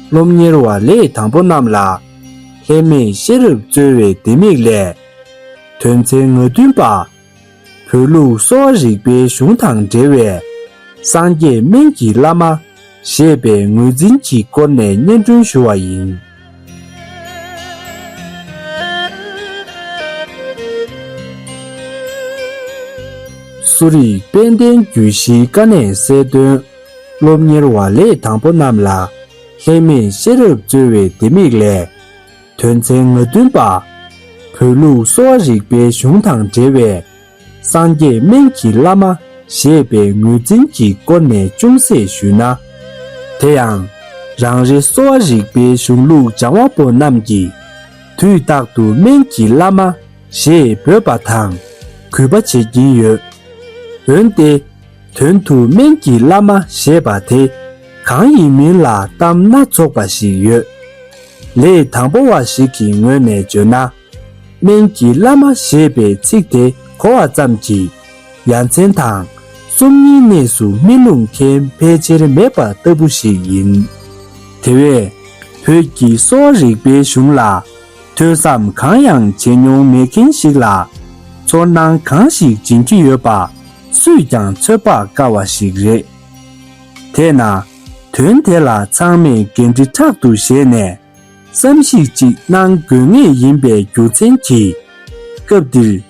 སློབ་གཉེར་བ་ལས་དང་པོ་རྣམས་ལ་ལྷད་མེད་ཤེས་རབ་སྩོལ་བའི་ལྡེ་མིག་ལས། དོན་ཚན་ང་བདུན་པ། བོད་ལུགས་གསོ་བ་རིག་པའི་གཞུང་དང་འབྲེལ་བའི་སངས་རྒྱས་སྨན་གྱི་བླ་མ་ཞེས་པའི་ངོས་འཛིན་གྱི་སྐོར་ནས་སྙན་སྒྲོན་ཞུ་བ་ཡིན། གསོ་རིག་དཔལ་ལྡན་རྒྱུད་བཞིའི་དཀའ་གནད་གསལ་སྟོན། སློབ་གཉེར་བ་ལས་དང་པོ་རྣམས་ལ་ལྷད་མེད་ཤེས་རབ་སྩོལ་བའི་ལྡེ་མིག་ལས། དོན་ཚན་ང་བདུན་པ། བོད་ལུགས་གསོ་བ་རིག་པའི་གཞུང་དང་འབྲེལ་བའི་སངས་རྒྱས་སྨན་གྱི་བླ་མ་ཞེས་པའི་ངོས་འཛིན་གྱི་སྐོར་ནས་ཅུང་ཟད་ཞུས་ན། དེ་ཡང་རང་རེ་གསོ་བ་རིག་པའི་གཞུང་ལུགས་སྦྱང་བ་པོ་རྣམས་ཀྱིས་དུས་རྟག་ཏུ་སྨན་གྱི་བླ་མ་ཞེས་འབོད་པ་དང་གུས་པ་བྱེད་ཀྱིན་ཡོད། འོན་ཏེ། དོན་དུ་སྨན་གྱི་བླ་མ་ཞེས་པ་དེ་གང་ཡིན་མིན་ལ་གཏམ་སྣ་ཚོགས་པ་ཞིག་ཡོད། ལས་དང་པོ་བ་ཞིག་གི་ངོས་ནས་བརྗོད་ན། སྨན་གྱི་བླ་མ་ཞེས་པའི་ཚིག་དེ་གོ་བ་ཙམ་གྱིས་ཡ་མཚན་དང་སོམ་ཉིའི་གནས་སུ་མི་ལྷུང་མཁན་ཕལ་ཆེར་མེད་པ་ལྟ་བུ་ཞིག་ཡིན། དེ་བས་བོད་ཀྱི་གསོ་བ་རིག་པའི་གཞུང་ལ་ཐོས་བསམ་གང་ཡང་བྱེད་མྱོང་མེད་མཁན་ཞིག་ལ་ཚོར་སྣང་གང་ཞིག་སྦྱིན་གྱི་ཡོད་པ། སུས་ཀྱང་ཚོད་དཔག་དཀའ་བ་ཞིག་རེད། དེས་ན། དོན་དེ་ལ་ཚང་མས་འགན་འཁྲི་ཕྲག་ཏུ་བཞེས་ནས་བསམ་གཞིག་ཅིག་གནང་དགོས་ངེས་ཡིན་པའི་རྒྱུ་མཚན་གྱིས། སྐབས་འདིར་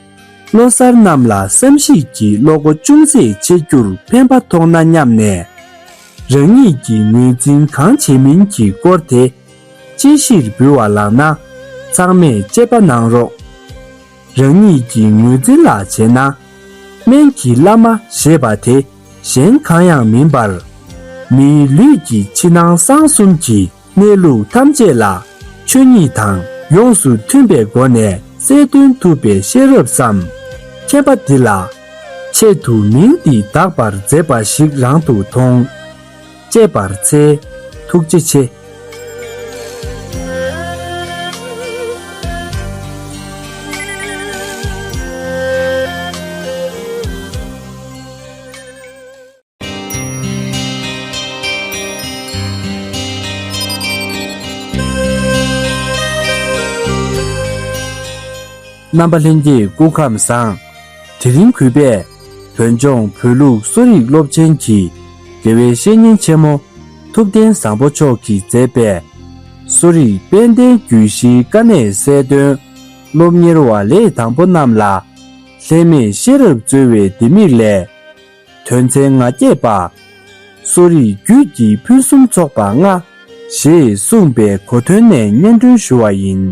ལོ་གསར་རྣམས་ལ་བསམ་གཞིག་གིས་བློ་སྒོ་ཅུང་ཟད་ཕྱེ་རྒྱུར་ཕན་པ་ཐོགས་ན་སྙམ་ནས། རང་ཉིད་ཀྱི་ངོས་འཛིན་གང་བྱེད་མིན་གྱི་སྐོར་དེ་དཔྱད་གཞིར་འབུལ་བ་ལགས་ན། ཚང་མས་དཔྱད་པ་གནང་རོགས། རང་ཉིད་ཀྱི་ངོས་འཛིན་ལ་བྱས་ན། སྨན་གྱི་བླ་མ་ཞེས་པ་དེ་གཞན་གང་ཡང་མིན་པར། མིའི་ལུས་ཀྱི་ཕྱི་ནང་གསང་གསུམ་གྱི་གནས་ལུགས་ཐམས་ཅད་ལ་ཆོས་ཉིད་དང་ཡོངས་སུ་མཐུན་པའི་སྒོ་ནས་གསལ་སྟོན་ཐུབ་པའི་ཤེས་རབ་སམ། མཁྱེན་པ་འདི་ལ་ཆེད་དུ་མིང་འདི་གདགས་པར་མཛད་པ་ཞིག་རང་དུ་མཐོང་། ཅེས་པར་འཚལ། ཐུགས་རྗེ་ཆེ། རྣམ་པ་ལྷན་རྒྱས་སྐུ་ཁམས་བཟང་། དེ་རིང་གུས་པས་བོད་ལྗོངས་བོད་ལུགས་གསོ་རིག་སློབ་ཆེན་གྱི་དགེ་བའི་བཤེས་གཉེན་ཆེན་མོ་ཐུབ་བསྟན་བཟང་པོ་མཆོག་གིས་མཛད་པའི་གསོ་རིག་དཔལ་ལྡན་རྒྱུད་བཞིའི་དཀའ་གནད་གསལ་སྟོན་སློབ་གཉེར་བ་ལས་དང་པོ་རྣམས་ལ་ལྷད་མེད་ཤེས་རབ་སྩོལ་བའི་ལྡེ་མིག་ལས། དོན་ཚན་ང་བརྒྱད་པ། གསོ་རིག་རྒྱུད་ཀྱི་ཕུན་སུམ་ཚོགས་པ་ལྔ་ཞེས་གསུངས་པའི་གོ་དོན་ནས་སྙན་སྒྲོན་ཞུ་བ་ཡིན།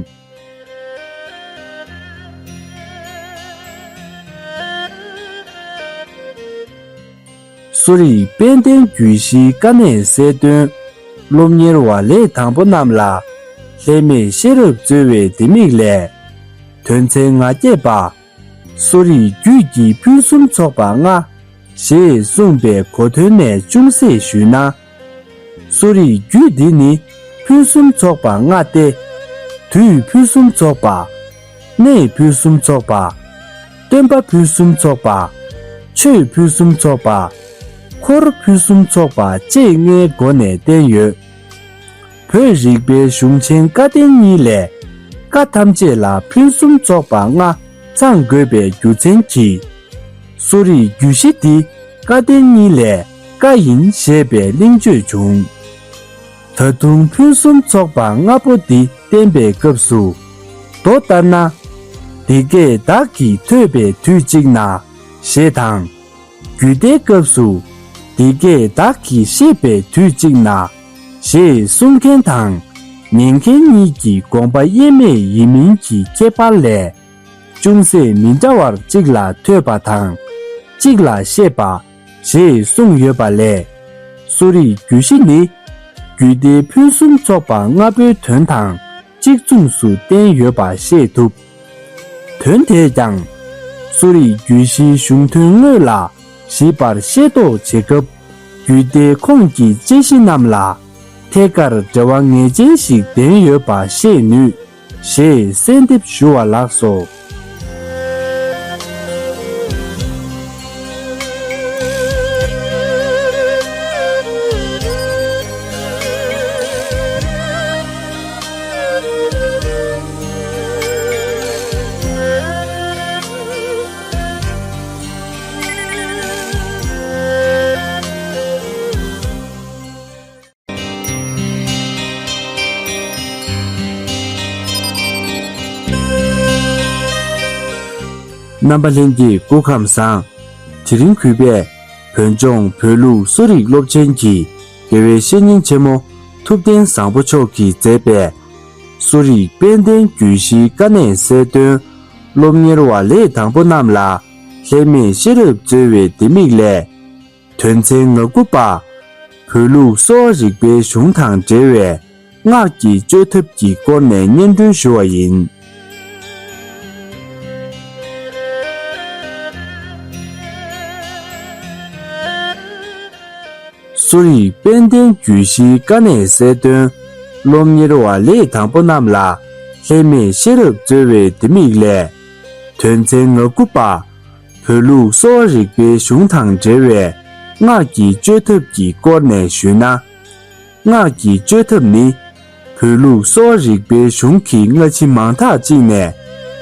གསོ་རིག་དཔལ་ལྡན་རྒྱུད་བཞིའི་དཀའ་གནད་གསལ་སྟོན་སློབ་གཉེར་བ་ལས་དང་པོ་རྣམས་ལ་ལྷད་མེད་ཤེས་རབ་སྩོལ་བའི་ལྡེ་མིག་ལས། དོན་ཚན་ང་བརྒྱད་པ། གསོ་རིག་རྒྱུད་ཀྱི་ཕུན་སུམ་ཚོགས་པ་ལྔ་ཞེས་གསུངས་པའི་གོ་དོན་ནས་ཅུང་ཟད་ཞུས་ན། གསོ་རིག་རྒྱུད་འདི་ནི་ཕུན་སུམ་ཚོགས་པ་ལྔ་སྟེ། དུས་ཕུན་སུམ་ཚོགས་པ། གནས་ཕུན་སུམ་ཚོགས་པ། སྟོན་པ་ཕུན་སུམ་ཚོགས་པ། ཆོས་ཕུན་སུམ་ཚོགས་པ། འཁོར་ཕུན་སུམ་ཚོགས་པ་བཅས་ལྔའི་སྒོ་ནས་བསྟན་ཡོད། བོད་རིག་པའི་གཞུང་ཆེན་བཀའ་བསྟན་གཉིས་ལས་བཀའ་ཐམས་ཅད་ལ་ཕུན་སུམ་ཚོགས་པ་ལྔ་ཚང་དགོས་པའི་རྒྱུ་མཚན་གྱིས། གསོ་རིག་རྒྱུད་བཞི་འདི་བཀའ་བསྟན་གཉིས་ལས་བཀའ་ཡིན་ཞེས་པའི་གླེང་བརྗོད་བྱུང་། ད་དུང་ཕུན་སུམ་ཚོགས་པ་ལྔ་པོ་འདི་བསྟན་པའི་སྐབས་སུ། མདོ་ལྟར་ན། འདི་སྐད་བདག་གིས་ཐོས་པའི་དུས་གཅིག་ན། ཞེས་དང་། རྒྱུད་སྡེའི་སྐབས་སུ། འདི་སྐད་བདག་གིས་ཤེས་པའི་དུས་གཅིག་ན། ཞེས་གསུང་མཁན་དང་། ཉན་མཁན་གཉིས་ཀྱི་དགོངས་པ་དབྱེར་མེད་ཡིན་མིན་གྱི་ཁྱད་པར་ལས། ཅུང་ཟད་མི་འདྲ་བར་གཅིག་ལ་ཐོས་པ་དང་། གཅིག་ལ་ཤེས་པ། ཞེས་གསུངས་ཡོད་པ་ལས། གསོ་རིག་རྒྱུད་བཞི་ནི། རྒྱུད་སྡེའི་ཕུན་སུམ་ཚོགས་པ་ལྔ་པོའི་དོན་དང་གཅིག་མཚུངས་སུ་བསྟན་ཡོད་པ་ཤེས་ཐུབ། དོན་དེས་ཀྱང་། གསོ་རིག་རྒྱུད་བཞིའི་གཞུང་དོན་དངོས་ལ་ཞིབ་པར་ཤེས་རྟོགས་བྱེད་སྐབས། རྒྱུད་སྡེ་ཁོངས་ཀྱི་དཔྱད་གཞི་རྣམས་ལ་ཐད་ཀར་འབྲེལ་བ་ངེས་ཅན་ཞིག་ལྡན་ཡོད་པ་ཤེས་ནུས། ཞེས་གསལ་འདེབས་ཞུ་བ་ལགས་སོ། རྣམ་པ་ལྷན་རྒྱས་སྐུ་ཁམས་བཟང་། དེ་རིང་གུས་པས་བོད་ལྗོངས་བོད་ལུགས་གསོ་རིག་སློབ་ཆེན་གྱི་དགེ་བའི་བཤེས་གཉེན་ཆེན་མོ་ཐུབ་བསྟན་བཟང་པོ་མཆོག་གིས་མཛད་པའི་གསོ་རིག་དཔལ་ལྡན་རྒྱུད་བཞིའི་དཀའ་གནད་གསལ་སྟོན་སློབ་གཉེར་བ་ལས་དང་པོ་རྣམས་ལ་ལྷད་མེད་ཤེས་རབ་སྩོལ་བའི་ལྡེ་མིག་ལས། དོན་ཚན་ང་དགུ་པ། བོད་ལུགས་གསོ་བ་རིག་པའི་གཞུང་དང་འབྲེལ་བའི་སྔགས་ཀྱི་བཅོས་ཐབས་ཀྱི་སྐོར་ནས་སྙན་སྒྲོན་ཞུ་བ་ཡིན། གསོ་རིག་དཔལ་ལྡན་རྒྱུད་བཞིའི་དཀའ་གནད་གསལ་སྟོན་སློབ་གཉེར་བ་ལས་དང་པོ་རྣམས་ལ་ལྷད་མེད་ཤེས་རབ་སྩོལ་བའི་ལྡེ་མིག་ལས། དོན་ཚན་ང་དགུ་པ། བོད་ལུགས་གསོ་བ་རིག་པའི་གཞུང་དང་འབྲེལ་བའི་སྔགས་ཀྱི་བཅོས་ཐབས་ཀྱི་སྐོར་ནས་ཞུས་ན། སྔགས་ཀྱི་བཅོས་ཐབས་ནི། བོད་ལུགས་གསོ་བ་རིག་པའི་གཞུང་གི་སྔ་ཕྱི་མང་དག་ཅིག་ནས་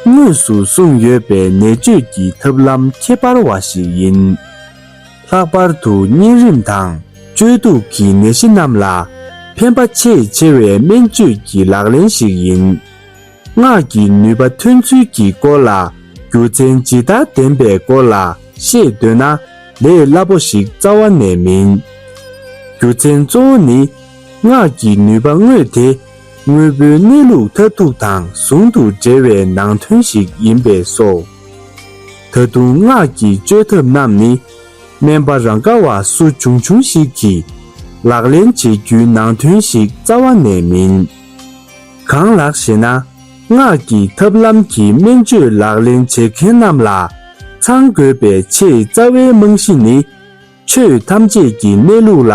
དངོས་སུ་གསུངས་ཡོད་པའི་ནད་བཅོས་ཀྱི་ཐབས་ལམ་ཁྱད་པར་བ་ཞིག་ཡིན། ལྷག་པར་དུ་གཉན་རིམས་དང་བཅོས་ལྡོག་གི་ནད་གཞི་རྣམས་ལ་ཕན་པ་ཆེས་ཆེ་བའི་སྨན་བཅོས་ཀྱི་ལག་ལེན་ཞིག་ཡིན། སྔགས་ཀྱི་ནུས་པ་ཐོན་ཚུལ་གྱི་སྐོར་ལ་ རྒྱུ་མཚན་ཇི་ལྟར་ལྡན་པའི་སྐོར་ལ་ཤེས་འདོད་ན་ལས་སླ་པོ་ཞིག་རྩ་བ་ནས་མིན། རྒྱུ་མཚན་གཙོ་བོ་ནི། སྔགས་ཀྱི་ནུས་པ་དངོས་དེ་དངོས་པོའི་གནས་ལུགས་མཐར་ཐུག་དང་ཟུང་དུ་འབྲེལ་བའི་ནང་དོན་ཞིག་ཡིན་པས་སོ། ད་དུང་སྔགས་ཀྱི་བཅོས་ཐབས་རྣམས་ནི། སྨན་པ་རང་ག་བ་སུ་བྱུང་བྱུང་ཞིག་གིས་ལག་ལེན་བྱེད་རྒྱུའི་ནང་དོན་ཞིག་རྩ་བ་ནས་མིན། གང་ལགས་ཞེ་ན། སྔགས་ཀྱི་ཐབས་ལམ་གྱི་སྨན་བཅོས་ལག་ལེན་བྱེད་མཁན་རྣམས་ལ་ཚང་དགོས་པའི་ཆེས་རྩ་བའི་རྨང་གཞི་ནི། ཆོས་ཐམས་ཅད་ཀྱི་གནས་ལུགས་ལ་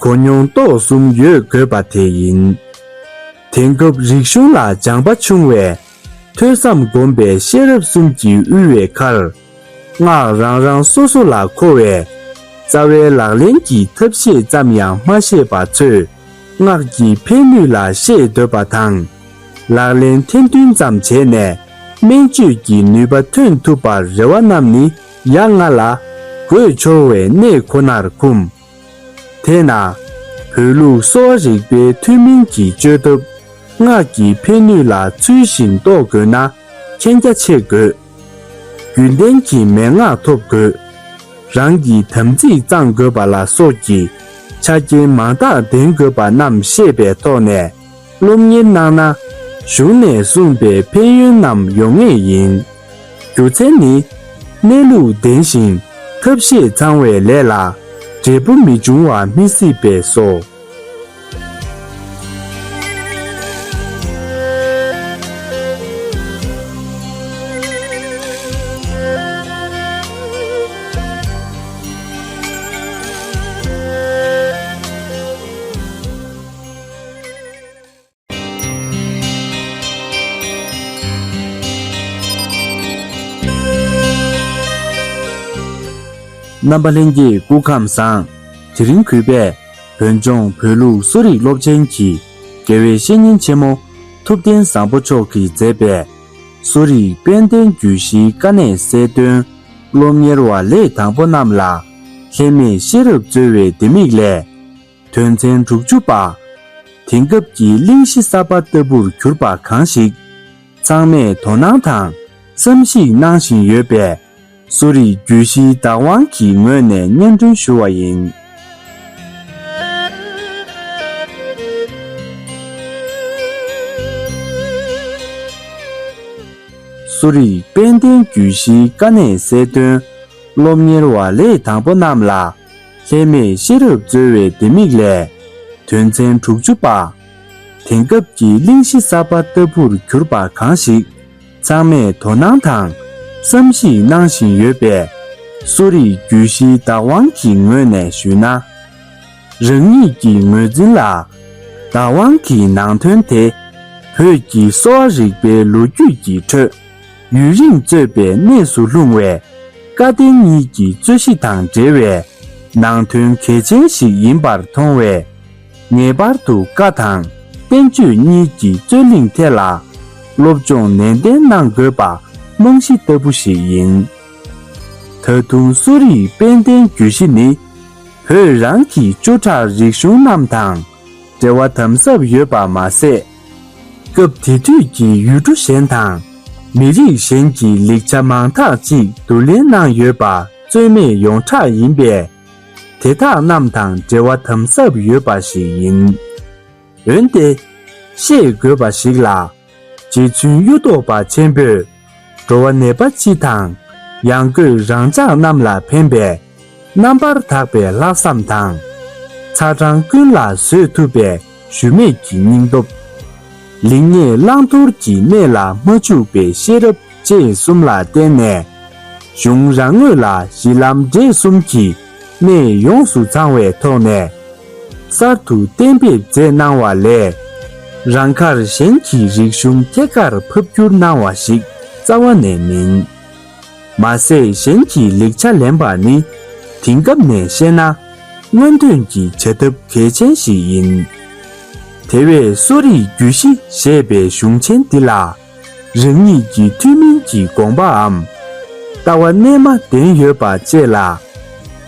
གོ་མྱོང་རྟོགས་གསུམ་ཡོད་དགོས་པ་དེ་ཡིན། དེང་སྐབས་རིག་གཞུང་ལ་སྦྱངས་པ་ཆུང་བས། ཐོས་བསམ་སྒོམ་པའི་ཤེས་རབ་གསུམ་གྱིས་དབུལ་བའི་ཁར། སྔགས་རང་རང་སོ་སོ་ལ་མཁོ་བའི་རྩ་བའི་ལག་ལེན་གྱི་ཐབས་ཤེས་ཙམ་ཡང་མ་ཤེས་པ་ཚོས་སྔགས་ཀྱི་ཕན་ནུས་ལ་ཤེས་འདོད་པ་དང་། ལག་ལེན་ཐེར་འདོན་ཙམ་བྱས་ནས་སྨན་བཅོས་ཀྱི་ནུས་པ་ཐོན་ཐུབ་པར་རེ་བ་རྣམས་ནི་ཡ་ང་ལ་དགོད་འཆོར་བའི་གནས་ཁོ་ནར་འཁུམས། དེས་ན། བོད་ལུགས་གསོ་བ་རིག་པའི་ཐུན་མིན་གྱི་བཅོས་ཐབས་སྔགས་ཀྱི་ཕན་ནུས་ལ་ཚུལ་བཞིན་རྟོགས་དགོས་ན་མཁྱེན་རྒྱ་ཆེ་དགོས། རྒྱུན་ལྡན་གྱི་མན་ངག་ཐོབ་དགོས། རང་གི་དམ་ཚིག་གཙང་དགོས་པ་ལ་སོགས་ཀྱི་ཆ་རྐྱེན་མང་དག་ལྡན་དགོས་པ་རྣམས་ཤེས་པའི་ཐོག་ནས། སློབ་གཉེར་གནང་ན། གཞུང་ནས་གསུངས་པའི་ཕན་ཡོན་རྣམས་ཡོང་ངེས་ཡིན། རྒྱུ་མཚན་ནི། གནས་ལུགས་ལྡན་ཞིང་ཐབས་ཤེས་ཚང་བའི་ལས་ལ་འབྲས་བུ་མི་འབྱུང་བ་མི་སྲིད་པས་སོ། རྣམ་པ་ལྷན་རྒྱས་སྐུ་ཁམས་བཟང་། དེ་རིང་གུས་པས་བོད་ལྗོངས་བོད་ལུགས་གསོ་རིག་སློབ་ཆེན་གྱི་དགེ་བའི་བཤེས་གཉེན་ཆེན་མོ་ཐུབ་བསྟན་བཟང་པོ་མཆོག་གིས་མཛད་པའི་གསོ་རིག་དཔལ་ལྡན་རྒྱུད་བཞིའི་དཀའ་གནད་གསལ་སྟོན། སློབ་གཉེར་བ་ལས་དང་པོ་རྣམས་ལ་ལྷད་མེད་ཤེས་རབ་སྩོལ་བའི་ལྡེ་མིག་ལས། དོན་ཚན་དྲུག་ཅུ་པ། དེང་སྐབས་ཀྱི་གླིང་བཞི་གསར་པ་ལྟ་བུར་གྱུར་པ་གང་ཞིག་ཚང་མས་དོ་སྣང་དང་བསམ་གཞིག་གནང་བཞིན་ཡོད་པས། གསོ་རིག་རྒྱུད་བཞིའི་བདག་དབང་གི་ངོས་ནས་སྙན་སྒྲོན་ཞུ་བ་ཡིན། གསོ་རིག་དཔལ་ལྡན་རྒྱུད་བཞིའི་དཀའ་གནད་གསལ་སྟོན། སློབ་གཉེར་བ་ལས་དང་པོ་རྣམས་ལ་ལྷད་མེད་ཤེས་རབ་སྩོལ་བའི་ལྡེ་མིག་ལས། དོན་ཚན་དྲུག་ཅུ་པ། དེང་སྐབས་ཀྱི་གླིང་བཞི་གསར་པ་ལྟ་བུར་གྱུར་པ་གང་ཞིག་ཚང་མས་དོ་སྣང་དང་བསམ་གཞིག་གནང་བཞིན་ཡོད་པས། གསོ་རིག་རྒྱུད་བཞིའི་བདག་དབང་གི་ངོས་ནས་ཞུས་ན། རང་ཉིད་ཀྱི་ངོས་འཛིན་ལ། བདག་དབང་གི་ནང་དོན་དེ། བོད་ཀྱི་གསོ་བ་རིག་པའི་ལོ་རྒྱུས་ཀྱི་ཁྲོད། ཡུན་རིང་གཙོས་པའི་གནས་སུ་ལྷུང་བའི་བཀའ་བསྟན་གཉིས་ཀྱི་རྩོད་གཞི་དང་འབྲེལ་བའི་ནང་དོན་གལ་ཆེན་ཞིག་ཡིན་པར་མཐོང་བས། ངེས་པར་དུ་བཀའ་དང་བསྟན་བཅོས་གཉིས་ཀྱི་རྩོད་གླེང་ཐད་ལ་སློབ་སྦྱོང་ནན་ཏན་གནང་དགོས་པ་རྨང་གཞི་ལྟ་བུ་ཞིག་ཡིན། ད་དུང་གསོ་རིག་དཔལ་ལྡན་རྒྱུད་བཞི་ནི། བོད་རང་གི་བཅུ་ཕྲག་རིག་གཞུང་རྣམས་དང་འབྲེལ་བ་དམ་ཟབ་ཡོད་པ་མ་ཟད། སྐབས་དེ་དུས་ཀྱི་ཡུལ་གྲུ་གཞན་དང་མི་རིགས་གཞན་གྱི་ལེགས་ཆ་མང་དག་ཅིག་བསྡུ་ལེན་གནང་ཡོད་པ་རྩོད་མེད་ཡོངས་གྲགས་ཡིན་པས། དེ་དག་རྣམས་དང་འབྲེལ་བ་དམ་ཟབ་ཡོད་པ་ཞིག་ཡིན། འོན་ཏེ། ཤེས་དགོས་པ་ཞིག་ལ། རྗེ་བཙུན་གཡུ་ཐོག་པ་ཆེན་པོས། འགྲོ་བ་ནད་པ་སྤྱི་དང་། ཡང་སྒོས་རང་ཅག་རྣམས་ལ་ཕན་པའི། རྣམ་པར་དག་པའི་ལྷག་བསམ་དང་། ཚ་གྲང་ཀུན་ལ་བཟོད་ཐུབ་པའི་ཞུམ་མེད་ཀྱི་སྙིང་སྟོབས། ལེགས་ཉེས་བླང་དོར་གྱི་གནས་ལ་མ་འཇུག་པའི་ཤེས་རབ་བཅས་གསུམ་ལ་བརྟེན་ནས། གཞུང་རང་ངོས་ལ་གཞི་ལམ་འབྲས་གསུམ་གྱི་གནད་ཡོངས་སུ་ཚང་བའི་ཐོག་ནས། གསར་དུ་གཏན་འབེབས་མཛད་གནང་བ་ལས། རང་ཁར་གཞན་གྱི་རིག་གཞུང་ཐད་ཀར་ཕབ་བསྒྱུར་གནང་བ་ཞིག་རྩ་བ་ནས་མིན། མ་ཟད་གཞན་གྱི་ལེགས་ཆ་ལེན་པ་ནི་དེང་སྐབས་ནས་བཤད་ན་སྔོན་ཐོན་གྱི་བྱ་ཐབས་གལ་ཆེན་ཞིག་ཡིན། དེ་བས་གསོ་རིག་རྒྱུད་བཞི་ཞེས་པའི་གཞུང་ཆེན་འདི་ལ་རང་ཉིད་ཀྱི་ཐུན་མིན་གྱི་དགོངས་པའམ་ལྟ་བ་རྣལ་མ་ལྡན་ཡོད་པ་བཅས་ལ་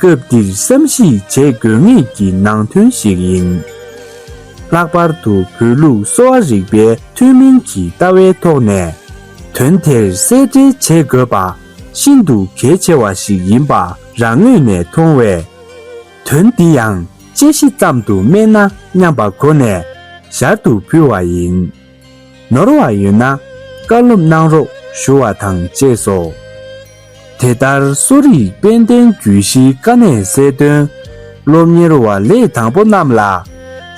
སྐབས་འདིར་བསམ་གཞིག་བྱེད་དགོས་ངེས་ཀྱི་ནང་དོན་ཞིག་ཡིན། ལྷག་པར་དུ་བོད་ལུགས་གསོ་བ་རིག་པའི་ཐུན་མིན་གྱི་ལྟ་བའི་ཐོག་ནས། དོན་དེར་གསལ་འགྲེལ་བྱེད་དགོས་པ་ཤིན་ཏུ་གལ་ཆེ་བ་ཞིག་ཡིན་པ་རང་ངོས་ནས་མཐོང་བས། དོན་འདི་ཡང་དཔྱད་གཞི་ཙམ་དུ་སྨྲས་ན་སྙམ་པ་སྒོ་ནས་ཞར་དུ་ཕུལ་བ་ཡིན། ནོར་བ་ཡོད་ན་བཀའ་སློབ་གནང་རོགས་ཞུ་བ་དང་བཅས་སོ། དེ་ལྟར་གསོ་རིག་དཔལ་ལྡན་རྒྱུད་བཞིའི་དཀའ་གནད་གསལ་དོན། སློབ་གཉེར་བ་ལས་དང་པོ་རྣམས་ལ་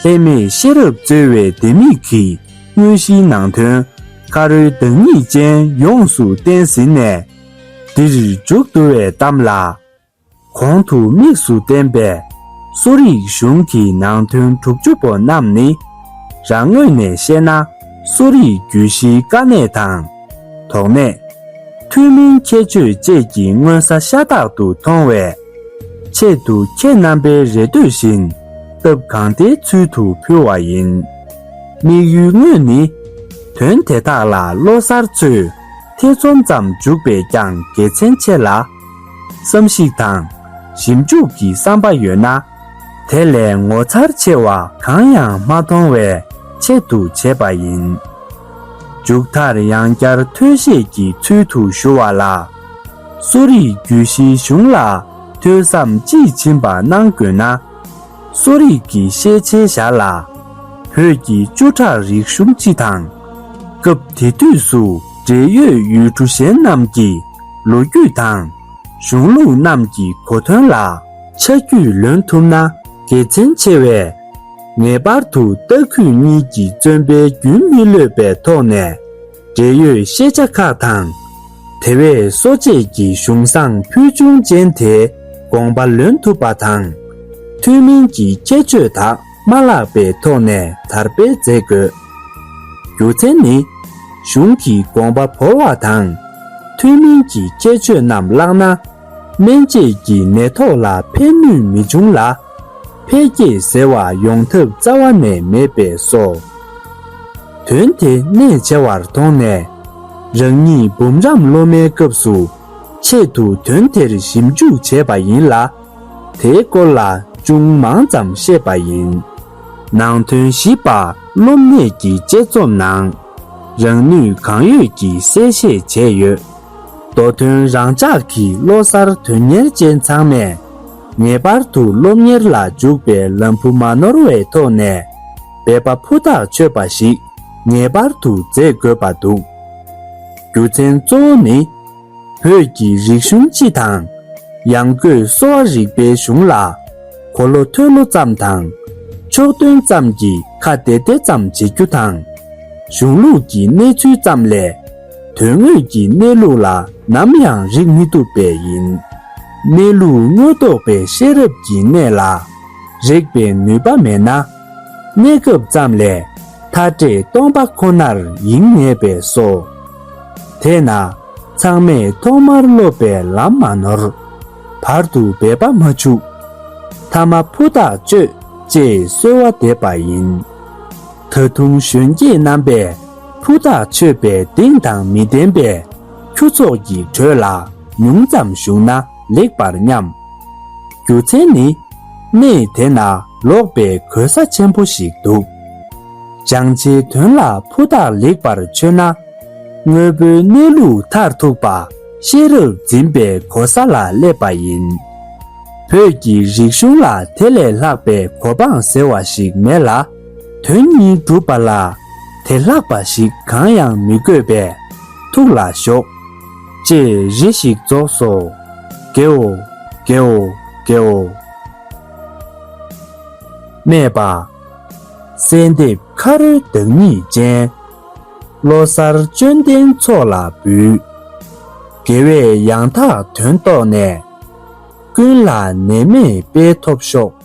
ལྷད་མེད་ཤེས་རབ་སྩོལ་བའི་ལྡེ་མིག་གིས་དངོས་གཞིའི་ནང་དོན་ཁ་རོལ་བདག་ཉིད་ཅན་ཡོངས་སུ་བསྟན་ཟིན་ནས། འདིར་མཇུག་བསྡུ་བའི་གཏམ་ལ། གོང་དུ་དམིགས་སུ་བསྟན་པའི་གསོ་རིག་གཞུང་གི་ནང་དོན་དྲུག་ཅུ་པོ་རྣམས་ནི། རང་ངོས་ནས་བཤད་ན་གསོ་རིག་རྒྱུད་བཞིའི་དཀའ་གནད་དང་། དོགས་གནད། ཐུན་མིན་ཁྱད་ཆོས་བཅས་ཀྱི་མངོན་གསལ་ཤ་སྟག་ཏུ་མཐོང་བས། ཆེད་དུ་ཁྱེད་རྣམ་པའི་རེ་འདོད་བཞིན་སྟབས་གང་བདེའི་ཚུལ་དུ་ཕུལ་བ་ཡིན། དམིགས་ཡུལ་དངོས་ནི། དོན་དེ་དག་ལ་བློ་གསར་ཚོས་ཐེ་ཚོམ་ཙམ་འཇུག་པས་ཀྱང་དགེ་མཚན་ཆེ་ལ། བསམ་གཞིག་དང་ཞིབ་འཇུག་གི་བསམ་པ་ཡོད་ན། དེ་ལས་ངོ་མཚར་ཆེ་བ་གང་ཡང་མ་མཐོང་བས་ཆེད་དུ་བྱས་པ་ཡིན། མཇུག་མཐར་ཡང་བསྐྱར་ཐོས་བཤད་ཀྱི་ཚུལ་དུ་ཞུ་བ་ལ། གསོ་རིག་རྒྱུད་བཞིའི་གཞུང་ལ་ཐོས་བསམ་དཔྱིས་ཕྱིན་པ་གནང་དགོས་ན། གསོ་རིག་གི་ཤེས་བྱའི་ཞར་ལ། བོད་ཀྱི་བཅུ་ཕྲག་རིག་གཞུང་སྤྱི་དང་། སྐབས་དེ་དུས་སུ་འབྲེལ་ཡོད་ཡུལ་གྲུ་གཞན་རྣམས་ཀྱི་ལོ་རྒྱུས་དང་། གཞུང་ལུགས་རྣམས་ཀྱི་གོ་དོན་ལ་ཆ་རྒྱུས་ལོན་ཐུབ་ན་དགེ་མཚན་ཆེ་བས། ངེས་པར་དུ་ལྟ་ཁུལ་གཉིས་ཀྱི་བརྩོན་པའི་རྒྱུན་མི་གློད་པའི་ཐོག་ནས། འབྲེལ་ཡོད་ཤེས་བྱ་ཁག་དང་། དེ་བས་གསོ་དཔྱད་ཀྱི་གཞུང་བཟང་ཕུལ་བྱུང་ཅན་དེའི་དགོངས་པ་ལོན་ཐུབ་པ་དང་། ཐུན་མིན་གྱི་ཁྱད་ཆོས་དག་མ་བརླག་པའི་ཐོག་ནས་དར་སྤེལ་མཛད་དགོས། རྒྱུ་མཚན་ནི། གཞུང་གི་དགོངས་པ་བོར་བ་དང་། ཐུན་མིན་གྱི་ཁྱད་ཆོས་རྣམས་བརླག་ན། སྨན་དཔྱད་ཀྱི་ནད་ཐོག་ལ་ཕན་ནུས་མི་འབྱུང་ལ། འཕེལ་རྒྱས་ཟེར་བ་ཡོང་ཐབས་རྩ་བ་ནས་མེད་པས་སོ། དོན་དེ་གནད་ཆེ་བར་མཐོང་ནས། རང་ཉིད་འབུམ་རམས་སློབ་མའི་སྐབས་སུ་ཆེད་དུ་དོན་དེར་ཞིབ་འཇུག་བྱས་པ་ཡིན་ལ། དེའི་སྐོར་ལ་ཅུང་མང་ཙམ་བཤད་པ་ཡིན། ནང་དོན་ཞིབ་པ་སློབ་གནས་ཀྱི་དཔྱད་རྩོམ་ནང་། རང་ནུས་གང་ཡོད་ཀྱིས་གསལ་བཤད་བྱས་ཡོད། མདོ་དོན་རང་འཇགས་ཀྱི་བློ་གསར་དོན་གཉེར་ཅན་ཚང་མས་ངེས་པར་དུ་སློབ་གཉེར་ལ་འཇུག་པའི་ལམ་བུ་མ་ནོར་བའི་ཐོག་ནས་འབད་པ་ཕུ་ཐག་ཆོད་པ་ཞིག་ངེས་པར་དུ་མཛད་དགོས་པ་འདུག་རྒྱུ་མཚན་གཙོ་བོ་ནི། བོད་ཀྱི་རིག་གཞུང་སྤྱི་དང་། ཡང་སྒོས་གསོ་བ་རིག་པའི་གཞུང་ལ། གོ་ལོ་ཐོས་ལོ་ཙམ་དང་། ཕྱོགས་སྟོན་ཙམ་གྱིས་ཁ་བདེ་བདེ་ཙམ་བྱེད་རྒྱུ་དང་། གཞུང་ལུགས་ཀྱི་གནས་ཚུལ་ཙམ་ལས། དོན་དངོས་ཀྱི་གནས་ལུགས་ལ་ནམ་ཡང་རིག་མི་ཐུབ་པས་ཡིན། གནས་ལུགས་དངོས་རྟོགས་པའི་ཤེས་རབ་ཀྱི་གནས་ལ། རེག་པའི་ནུས་པ་མེད་ན། གནས་སྐབས་ཙམ་ལས་མཐའ་བྲལ་སྟོང་པ་ཁོ་ནར་ཡེངས་ངེས་པས་སོ། དེས་ན་ཚང་མས་ཐོག་མར་སློབ་པའི་ལམ་མ་ནོར། བར་དུ་འབད་པ་མ་འཆུག་ཐ་མ་ཕུ་ཐག་གཅོད་ཅེས་གསོལ་བ་འདེབས་པ་ཡིན། ད་དུང་གཞོན་སྐྱེས་རྣམ་པས་ཕུ་ཐག་ཆོད་པའི་གདེང་དང་མི་ལྡན་པའི་ཁྱུ་ཚོགས་ཀྱི་ཁྲོད་ལ་ཉུང་ཙམ་ཞུགས་ན་ལེགས་པར་སྙམ། རྒྱུ་མཚན་ནི། གནས་དེ་ན་ལོག་པའི་གོལ་ས་ཆེན་པོ་ཞིག་འདུག་སྦྱང་བྱའི་དོན་ལ་ཕུ་ཐག་ལེགས་པར་ཆོད་ན། དངོས་པོའི་གནས་ལུགས་མཐར་ཐུག་པ་ཤེས་རབ་འཛིན་པའི་གོ་ས་ལ་སླེབས་པ་ཡིན། བོད་ཀྱི་རིག་གཞུང་ལ་དེ་ལས་ལྷག་པའི་གོ་འཕང་ཟེར་བ་ཞིག་མེད་ལ། དོན་གཉིས་སྒྲུབ་པ་ལ་དེ་ལྷག་པ་ཞིག་གང་ཡང་མི་དགོས་པས་ཐུགས་ལ་ཞོག་ཅེས་རེ་ཞིག་རྫོགས་སོ། དགེའོ། དགེའོ། དགེའོ། སྨྲས་པ། གསལ་འདེབས་ཁ་རོལ་བདག་ཉིད་ཅན། བློ་གསར་བཅོམ་ལྡན་ཚོགས་ལ་འབུལ། དགེ་བས་ཡང་དག་དོན་རྟོགས་ནས། ཀུན་ལ་ནད་མེད་དཔལ་ཐོབ་ཤོག